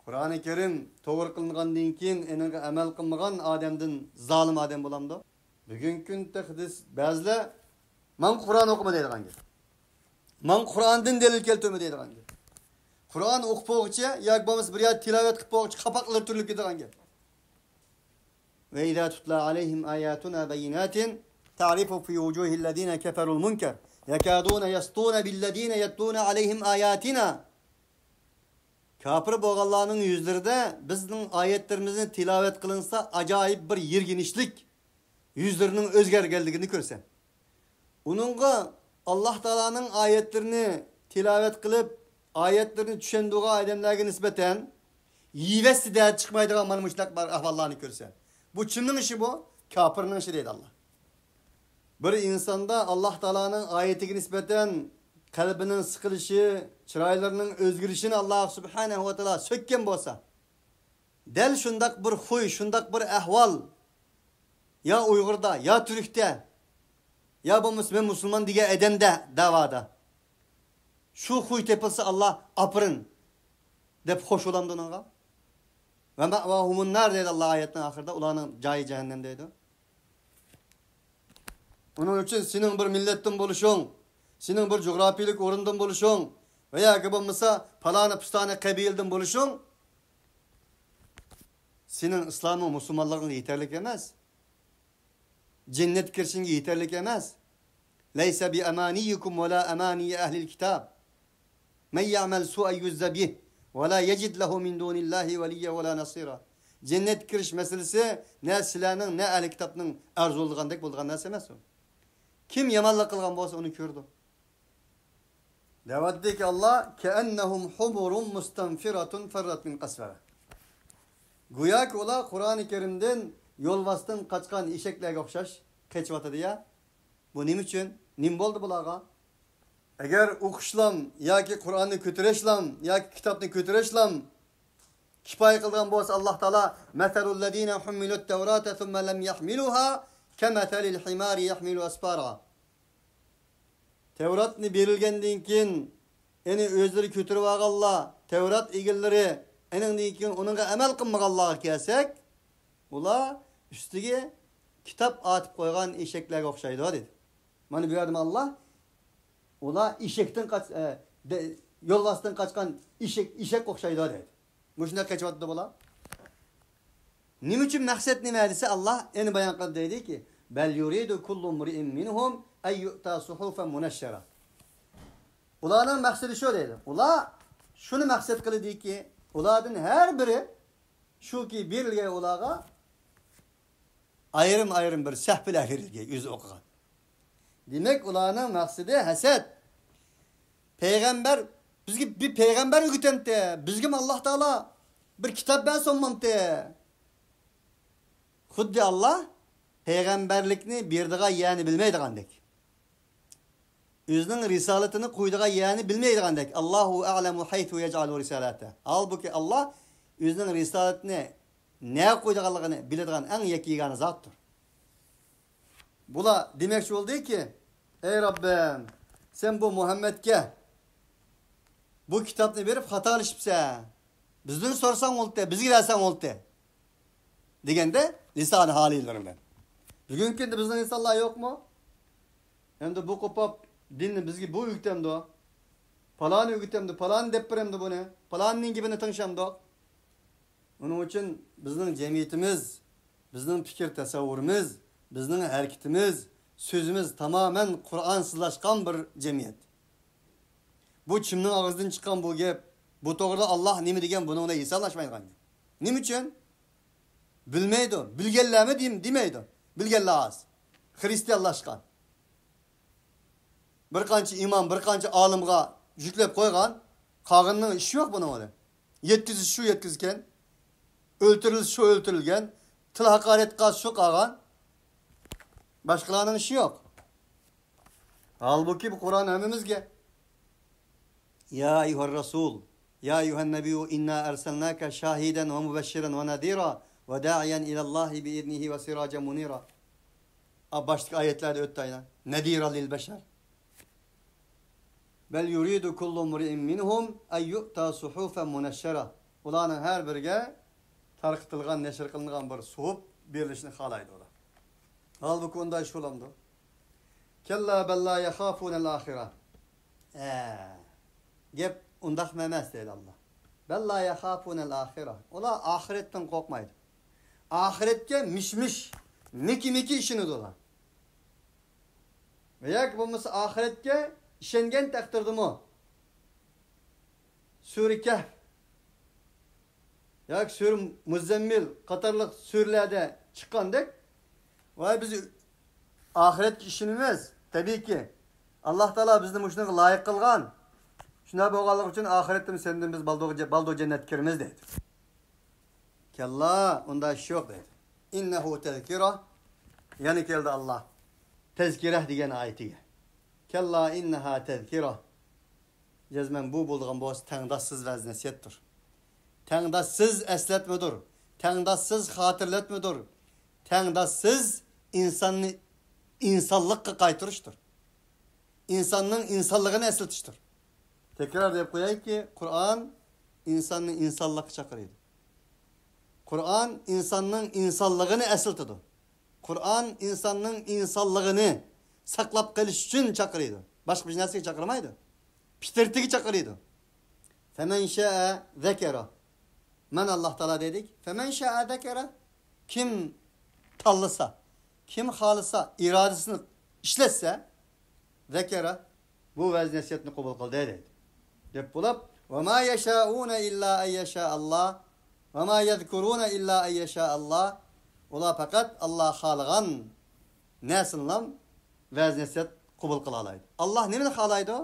قۇرئانى كەرىم توغرا قىلىنغاندىن كېيىن ئېنىڭغا ئەمەل قىلمىغان ئادەمدىن زالىم ئادەم بولامدۇ؟ بۈگۈنكى كۈندە تېخى بەزىلەر، ماڭا قۇرئان ئوقۇما دەيدىغان گەپ. ماڭا قۇرئاندىن دەلىل كەلتۈرمە دەيدىغان گەپ. قۇرئان ئوقۇپ بولغۇچە ياكى بولمىسا بىر يەردە تىلاۋەت قىلىپ بولغۇچە قاپاقلىرى تۈرۈلۈپ كېتىدىغان گەپ. وإذا تتلى عليهم آياتنا بينات تعرف في وجوه الذين كفروا المنكر يكادون يسطون بالذين يتلون عليهم آياتنا. كاپىر بولغانلارنىڭ يۈزلىرىدە بىزنىڭ ئايەتلىرىمىزنى تىلاۋەت قىلىنسا ئاجايىپ بىر يىرگىنچلىك، يۈزلىرىنىڭ ئۆزگەرگەنلىكىنى كۆرسەم. ئۇنىڭغا ئاللاھ تائالانىڭ ئايەتلىرىنى تىلاۋەت قىلىپ، ئايەتلىرىنى چۈشەندۈرگەن ئادەملەرگە نىسبەتەن ھەيۋەتسىدە چىقمايدىغان مانا مۇشۇنداق بىر ئەھۋاللارنى كۆرسە، بۇ كىمنىڭ ئىشى بۇ؟ كاپىرنىڭ ئىشى دەيدۇ ئاللاھ. بىر ئىنساندا ئاللاھ تائالانىڭ ئايىتىگە نىسبەتەن قەلبىنىڭ سىقىلىشى، چىرايلىرىنىڭ ئۆزگىرىشىنى ئاللاھ سۇبھانەھۇ ۋە تائالا سۆككەن بولسا، دەل شۇنداق بىر خۇي، شۇنداق بىر ئەھۋال يا ئۇيغۇردا، يا تۈركتە، يا بولمىسا مەن مۇسۇلمان دېگەن ئادەمدە، دەۋادا شۇ خۇي تېپىلسا، ئاللاھ ئاپىرىن دەپ خوش بولامدۇ ئۇنىڭغا؟ ومأواهم النار دەيدۇ ئاللاھ ئايەتنىڭ ئاخىرىدا، ئۇلارنىڭ جايى جەھەننەم دەيدۇ. ئۇنىڭ ئۈچۈن سېنىڭ بىر مىللەتتىن بولۇشۇڭ، سېنىڭ بىر جۇغراپىيىلىك ئورۇندىن بولۇشۇڭ ۋە ياكى بولمىسا پالانى پۇستانى قەبىلىدىن بولۇشۇڭ سېنىڭ ئىسلامىڭ، مۇسۇلمانلىقىڭغا يېتەرلىك ئەمەس. جەننەتكە كىرىشىڭگە يېتەرلىك ئەمەس. ليس بأمانيكم ولا أماني أهل الكتاب. من يعمل سوءا يجز به ولا يجد له من دون الله وليا ولا نصيرا. جەننەتكە كىرىش مەسىلىسى نە سىلەرنىڭ، نە ئەھلى كىتابنىڭ ئارزۇلىغاندەك بولىدىغان نەرسە ئەمەس ئۇ. كىم يامانلىق قىلغان بولسا، ئۇنى كۆرىدۇ. دەۋاتتىكى ئاللا، كەئەننەھۇم ھۇمۇرۇن مۇستەنفىرەتۇن فەررەت مىن قەسۋەرە. گوياكى ئۇلار قۇرئانى كەرىمدىن يولۋاستىن قاچقان ئېشەكلەرگە ئوخشاش قېچىۋاتىدۇ يا. بۇ نېمە ئۈچۈن؟ نېمە بولدى بۇلارغا؟ ئەگەر ئوقۇشلام ياكى قۇرئاننى كۆتۈرۈشلام ياكى كىتابنى كۆتۈرۈشلام كىپايە قىلىدىغان بولسا، ئاللا تائالا، مەسەلۇللەزىنە ھۇممىلۇت تەۋراتە سۇممە لەم يەھمىلۇھا كەمەسەلىل ھىمارى يەھمىلۇ ئەسپارا. تەۋراتنى بېرىلگەندىن كېيىن، ئېنى ئۆزلىرى كۆتۈرۈۋالغانلار، تەۋرات ئىگىلىرى، ئېنىڭدىن كېيىن ئۇنىڭغا ئەمەل قىلمىغانلارغا كەلسەك، ئۇلار ئۈستىگە كىتاب ئارتىپ قويغان ئېشەكلەرگە ئوخشايدۇ، دېدى. مانا بۇ يەردىمۇ ئاللا، ئۇلار ئېشەكتىن قاچ-، ئە، دە-، يولۋاستىن قاچقان ئېشەك، ئېشەككە ئوخشايدۇ، دەيدۇ. مۇشۇنداق قېچىۋاتىدۇ بۇلار. نېمە ئۈچۈن، مەقسەت نېمە دېسە، ئاللا ئەنە بايان قىلىپ دەيدىكى، بەل يۇرىدۇ كۇللۇ ئىمرىئىن مىنھۇم ئەن يۇئتا سۇھۇفەن مۇنەششەرە. ئۇلارنىڭ مەقسىتى شۇ دەيدۇ. ئۇلار شۇنى مەقسەت قىلىدىكى، ئۇلاردىن ھەر بىرى شۇكى، بېرىلگەن ئۇلارغا ئايرىم-ئايرىم بىر سەھىپىلەر بېرىلگەن، ئۆزى ئوقۇغان. دېمەك، ئۇلارنىڭ مەقسىتى ھەسەت. پەيغەمبەر، بىزگە بىر پەيغەمبەر ئۆگىتەمتى، بىزگىمۇ ئاللا تائالا بىر كىتاب بەرسە بولمامتى؟ خۇددى ئاللا پەيغەمبەرلىكنى بېرىدىغان يەرنى بىلمەيدىغاندەك، ئۆزىنىڭ رىسالىتىنى قويىدىغان يەرنى بىلمەيدىغاندەك، ئاللاھۇ ئەلەمۇ ھەيسۇ يەجئەلۇ رىسالەتە. ھالبۇكى، ئاللا ئۆزىنىڭ رىسالىتىنى نەگە قويىدىغانلىقىنى بىلىدىغان ئەڭ يەككە يېگانە زاتتۇر. بۇلار دېمەكچى بولدىكى، ئەي رەببىم، سەن بۇ مۇھەممەدكە بۇ كىتابنى بېرىپ خاتالىشىپسەن. بىزدىن سورىساڭ بولدى، بىزگە بەرسەڭ بولدى، دېگەندە لىسانى ھالىيلىرى بىلەن. بۈگۈنكى كۈندە بىزنىڭ ئىنسانلار يوقمۇ؟ ئەمدى بۇ قوپاپ دىننى بىزگە بۇ ئۆگىتەمدۇ؟ پالانى ئۆگىتەمدۇ، پالانى دەپ بېرەمدۇ بۇنى؟ پالانىنىڭ گېپىنى تىڭشامدۇق؟ ئۇنىڭ ئۈچۈن بىزنىڭ جەمئىيىتىمىز، بىزنىڭ پىكىر تەسەۋۋۇرىمىز، بىزنىڭ ھەرىكىتىمىز، سۆزىمىز تامامەن قۇرئانسىزلاشقان بىر جەمئىيەت. بۇ كىمنىڭ ئاغزىدىن چىققان بۇ گەپ؟ بۇ توغرىدا ئاللا نېمە دېگەن؟ بۇنىڭ بىلەن ھېسابلاشمايدىغان گەپ. نېمە ئۈچۈن؟ بىلمەيدۇ. بىلگەنلەرمۇ دېم-، دېمەيدۇ. بىلگەنلەر ئاز. خرىستىيانلاشقان. بىر قانچە ئىمام، بىر قانچە ئالىمغا يۈكلەپ قويغان، قالغىنىنىڭ ئىشى يوق بۇنىڭ بىلەن. يەتكۈزۈش شۇ يەتكۈزگەن، ئۆلتۈرۈلۈش شۇ ئۆلتۈرۈلگەن، تىل ھاقارەت قىلغان شۇ قالغان. باشقىلارنىڭ ئىشى يوق. ھالبۇكى، بۇ قۇرئان ھەممىمىزگە. يا أيها الرسول، يا أيها النبي إنا أرسلناك شاهدا ومبشرا ونذيرا وداعيا إلى الله بإذنه وسراجا منيرا. ئا، باشتىكى ئايەتلەردە ئۆتتى ئاينا. نذيرا للبشر. بل يريد كل امرئ منهم أن يؤتى صحفا منشرة. ئۇلارنىڭ ھەر بىرىگە تارقىتىلغان، نەشر قىلىنغان بىر سۇھۇپ بېرىلىشىنى خالايدۇ ئۇلار. ھالبۇكى، ئۇنداق ئىش بولامدۇ؟ كلا بل لا يخافون الآخرة. ھە، گەپ ئۇنداقمۇ ئەمەس، دەيدۇ ئاللا. بل لا يخافون الآخرة. ئۇلار ئاخىرەتتىن قورقمايدۇ. ئاخىرەتكە مىش-مىش، مىكى-مىكى ئىشىنىدۇ ئۇلار. ۋە ياكى بولمىسا ئاخىرەتكە ئىشەنگەن تەقدىردىمۇ، سۈرە كەھف ياكى سۈرە مۇزەممىل قاتارلىق سۈرىلەردە چىققاندەك، ۋاي، بىز ئاخىرەتكە ئىشىنىمىز، تەبىئىيكى. ئاللا تائالا بىزنى مۇشۇنىڭغا لايىق قىلغان. شۇنداق بولغانلىقى ئۈچۈن ئاخىرەتتىمۇ سەندىن بىز بالدۇر، بالدۇر جەننەتكە كىرىمىز، دەيدۇ. كاللا، ئۇنداق ئىش يوق، دەيدۇ. ئىننەھۇ تەزكىرە. يەنە كەلدى ئاللا تەزكىرە دېگەن ئايىتىگە. كاللا ئىننەھا تەزكىرە. جەزمەن بۇ بولىدىغان بولسا تەڭداشسىز ۋەز نەسىھەتتۇر. تەڭداشسىز ئەسلەتمىدۇر. تەڭداشسىز خاتىرىلەتمىدۇر. تەڭداشسىز ئىنساننى ئىنسانلىققا قايتۇرۇشتۇر. ئىنساننىڭ ئىنسانلىقىنى ئەسلىتىشتۇر. تەكرار دەپ قويايكى، قۇرئان ئىنساننى ئىنسانلىققا چاقىرىدۇ. قۇرئان ئىنساننىڭ ئىنسانلىقىنى ئەسلىتىدۇ. قۇرئان ئىنساننىڭ ئىنسانلىقىنى ساقلاپ قېلىش ئۈچۈن چاقىرىدۇ. باشقا بىر نەرسىگە چاقىرمايدۇ. پىترىتىگە چاقىرىدۇ. فەمەن شائە زەكەرە. مەن ئاللا تائالا دېدىك. فەمەن شائە زەكەرە. كىم تاللىسا، كىم خالىسا، ئىرادىسىنى ئىشلەتسە، زەكەرە، بۇ ۋەز نەسىھەتنى قوبۇل قىلدى، دەيدۇ. دەپ بولۇپ، وما يشاءون إلا أن يشاء الله وما يذكرون إلا أن يشاء الله. ئۇلار پەقەت ئاللا خالىغان نەرسىنىلا ۋەز نەسىھەت قوبۇل قىلالايدۇ. ئاللا نېمىنى خالايدۇ؟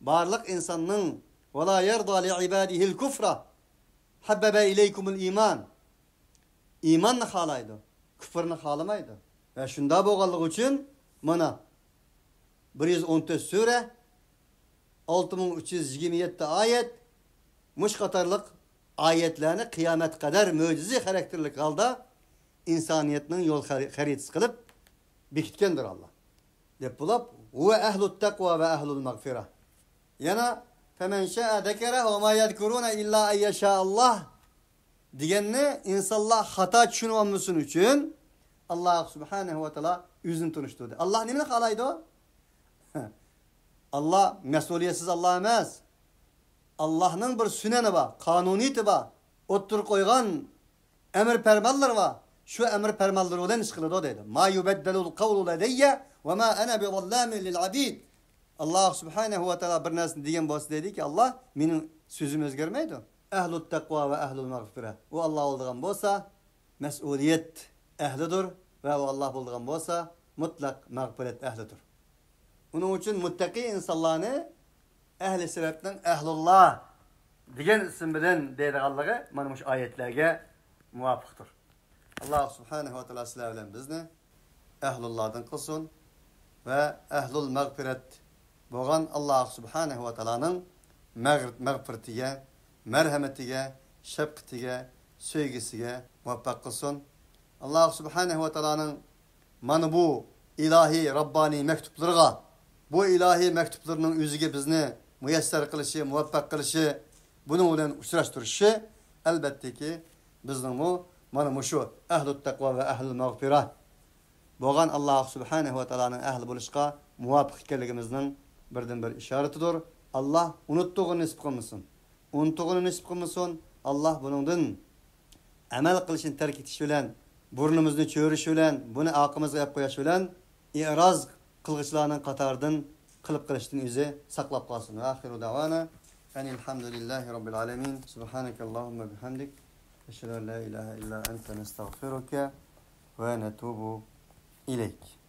بارلىق ئىنساننىڭ، ولا يرضى لعباده الكفر حبذا إليكم الإيمان. ئىماننى خالايدۇ، كۇفرنى خالىمايدۇ. ۋە شۇنداق بولغانلىقى ئۈچۈن مانا بىر يۈز ئون تۆت سۈرە، ئالتە مىڭ ئۈچ يۈز يىگىرمە يەتتە ئايەت، مۇشۇ قاتارلىق ئايەتلەرنى قىيامەتكە قەدەر مۆجىزە خاراكتېرلىك ھالدا ئىنسانىيەتنىڭ يول خەرى-، خەرىتىسى قىلىپ بېكىتكەندۇر ئاللا. دەپ بولۇپ، هو أهل التقوى وأهل المغفرة. يەنە فمن شاء ذكره وما يذكرون إلا أن يشاء الله دېگەننى ئىنسانلار خاتا چۈشىنىۋالمىسۇن ئۈچۈن، ئاللا سۇبھانەھۇ ۋە تائالا ئۆزىنى تونۇشتۇردى. ئاللا نېمىنى خالايدۇ؟ ئاللا مەسئۇلىيەتسىز ئاللا ئەمەس. ئاللانىڭ بىر سۈنەنى بار، قانۇنىيىتى بار، ئوتتۇرىغا قويغان ئەمر پەرمانلىرى بار. شۇ ئەمر پەرمانلىرى بىلەن ئىش قىلىدۇ دەيدۇ. ما يبدل القول لدي وما أنا بظلام للعبيد. ئاللا سۇبھانەھۇ ۋە تائالا بىر نەرسىنى دېگەن بولسا دەيدىكى، ئاللا، مېنىڭ سۆزۈم ئۆزگەرمەيدۇ. أهل التقوى وأهل المغفرة. ئۇ ئاللا بولىدىغان بولسا، مەسئۇلىيەت ئەھلىدۇر ۋە ئۇ ئاللا بولىدىغان بولسا، مۇتلەق مەغپىرەت ئەھلىدۇر. ئۇنىڭ ئۈچۈن مۇتتەقىي ئىنسانلارنى ئەھلى سىراتنىڭ ئەھلۇللا دېگەن ئىسىم بىلەن دەيدىغانلىقى مانا مۇشۇ ئايەتلەرگە مۇۋاپىقتۇر. ئاللا سۇبھانەھۇ ۋە تائالا سىلەر بىلەن بىزنى ئەھلۇللاردىن قىلسۇن ۋە ئەھلۇل مەغپىرەت بولغان ئاللا سۇبھانەھۇ ۋە تائالانىڭ مەغ-، مەغپىرىتىگە، مەرھەمىتىگە، شەپقىتىگە، سۆيگۈسىگە مۇۋەپپەق قىلسۇن. ئاللا سۇبھانەھۇ ۋە تائالانىڭ مانا بۇ ئىلاھىي راببانىي مەكتۇپلىرىغا، بۇ ئىلاھىي مەكتۇپلىرىنىڭ ئۆزىگە بىزنى مۇيەسسەر قىلىشى، مۇۋەپپەق قىلىشى، بۇنىڭ بىلەن ئۇچراشتۇرۇشى، ئەلبەتتىكى، بىزنىڭمۇ مانا مۇشۇ ئەھلۇت تەقۋا ۋە ئەھلۇل مەغپىرە بولغان ئاللا سۇبھانەھۇ ۋە تائالانىڭ ئەھلى بولۇشقا مۇۋاپىق ئىكەنلىكىمىزنىڭ بىردىنبىر ئىشارىتىدۇر. ئاللا ئۇنۇتتۇرغىنى نېسىپ قىلمىسۇن. ئۇنتۇغىنى نېسىپ قىلمىسۇن. ئاللا بۇنىڭدىن ئەمەل قىلىشنى تەرك ئېتىش بىلەن، بۇرنىمىزنى چۆرۈش بىلەن، بۇنى ئارقىمىزغا ئېلىپ قويۇش بىلەن، ئېراز قىلغۇچىلارنىڭ قاتارىدىن قىلىپ قېلىشتىن ئۆزى ساقلاپ قالسۇن. ۋە ئاخىرۇ دەۋانا ئەنىل ھەمدۇلىللاھى رەببىل ئالەمىن. سۇبھانەكەللاھۇممە بىھەمدىك. ئەشھەدۇ ئەن لا ئىلاھە ئىللا ئەنتە نەستەغفىرۇكە ۋە نەتۇبۇ ئىلەيك.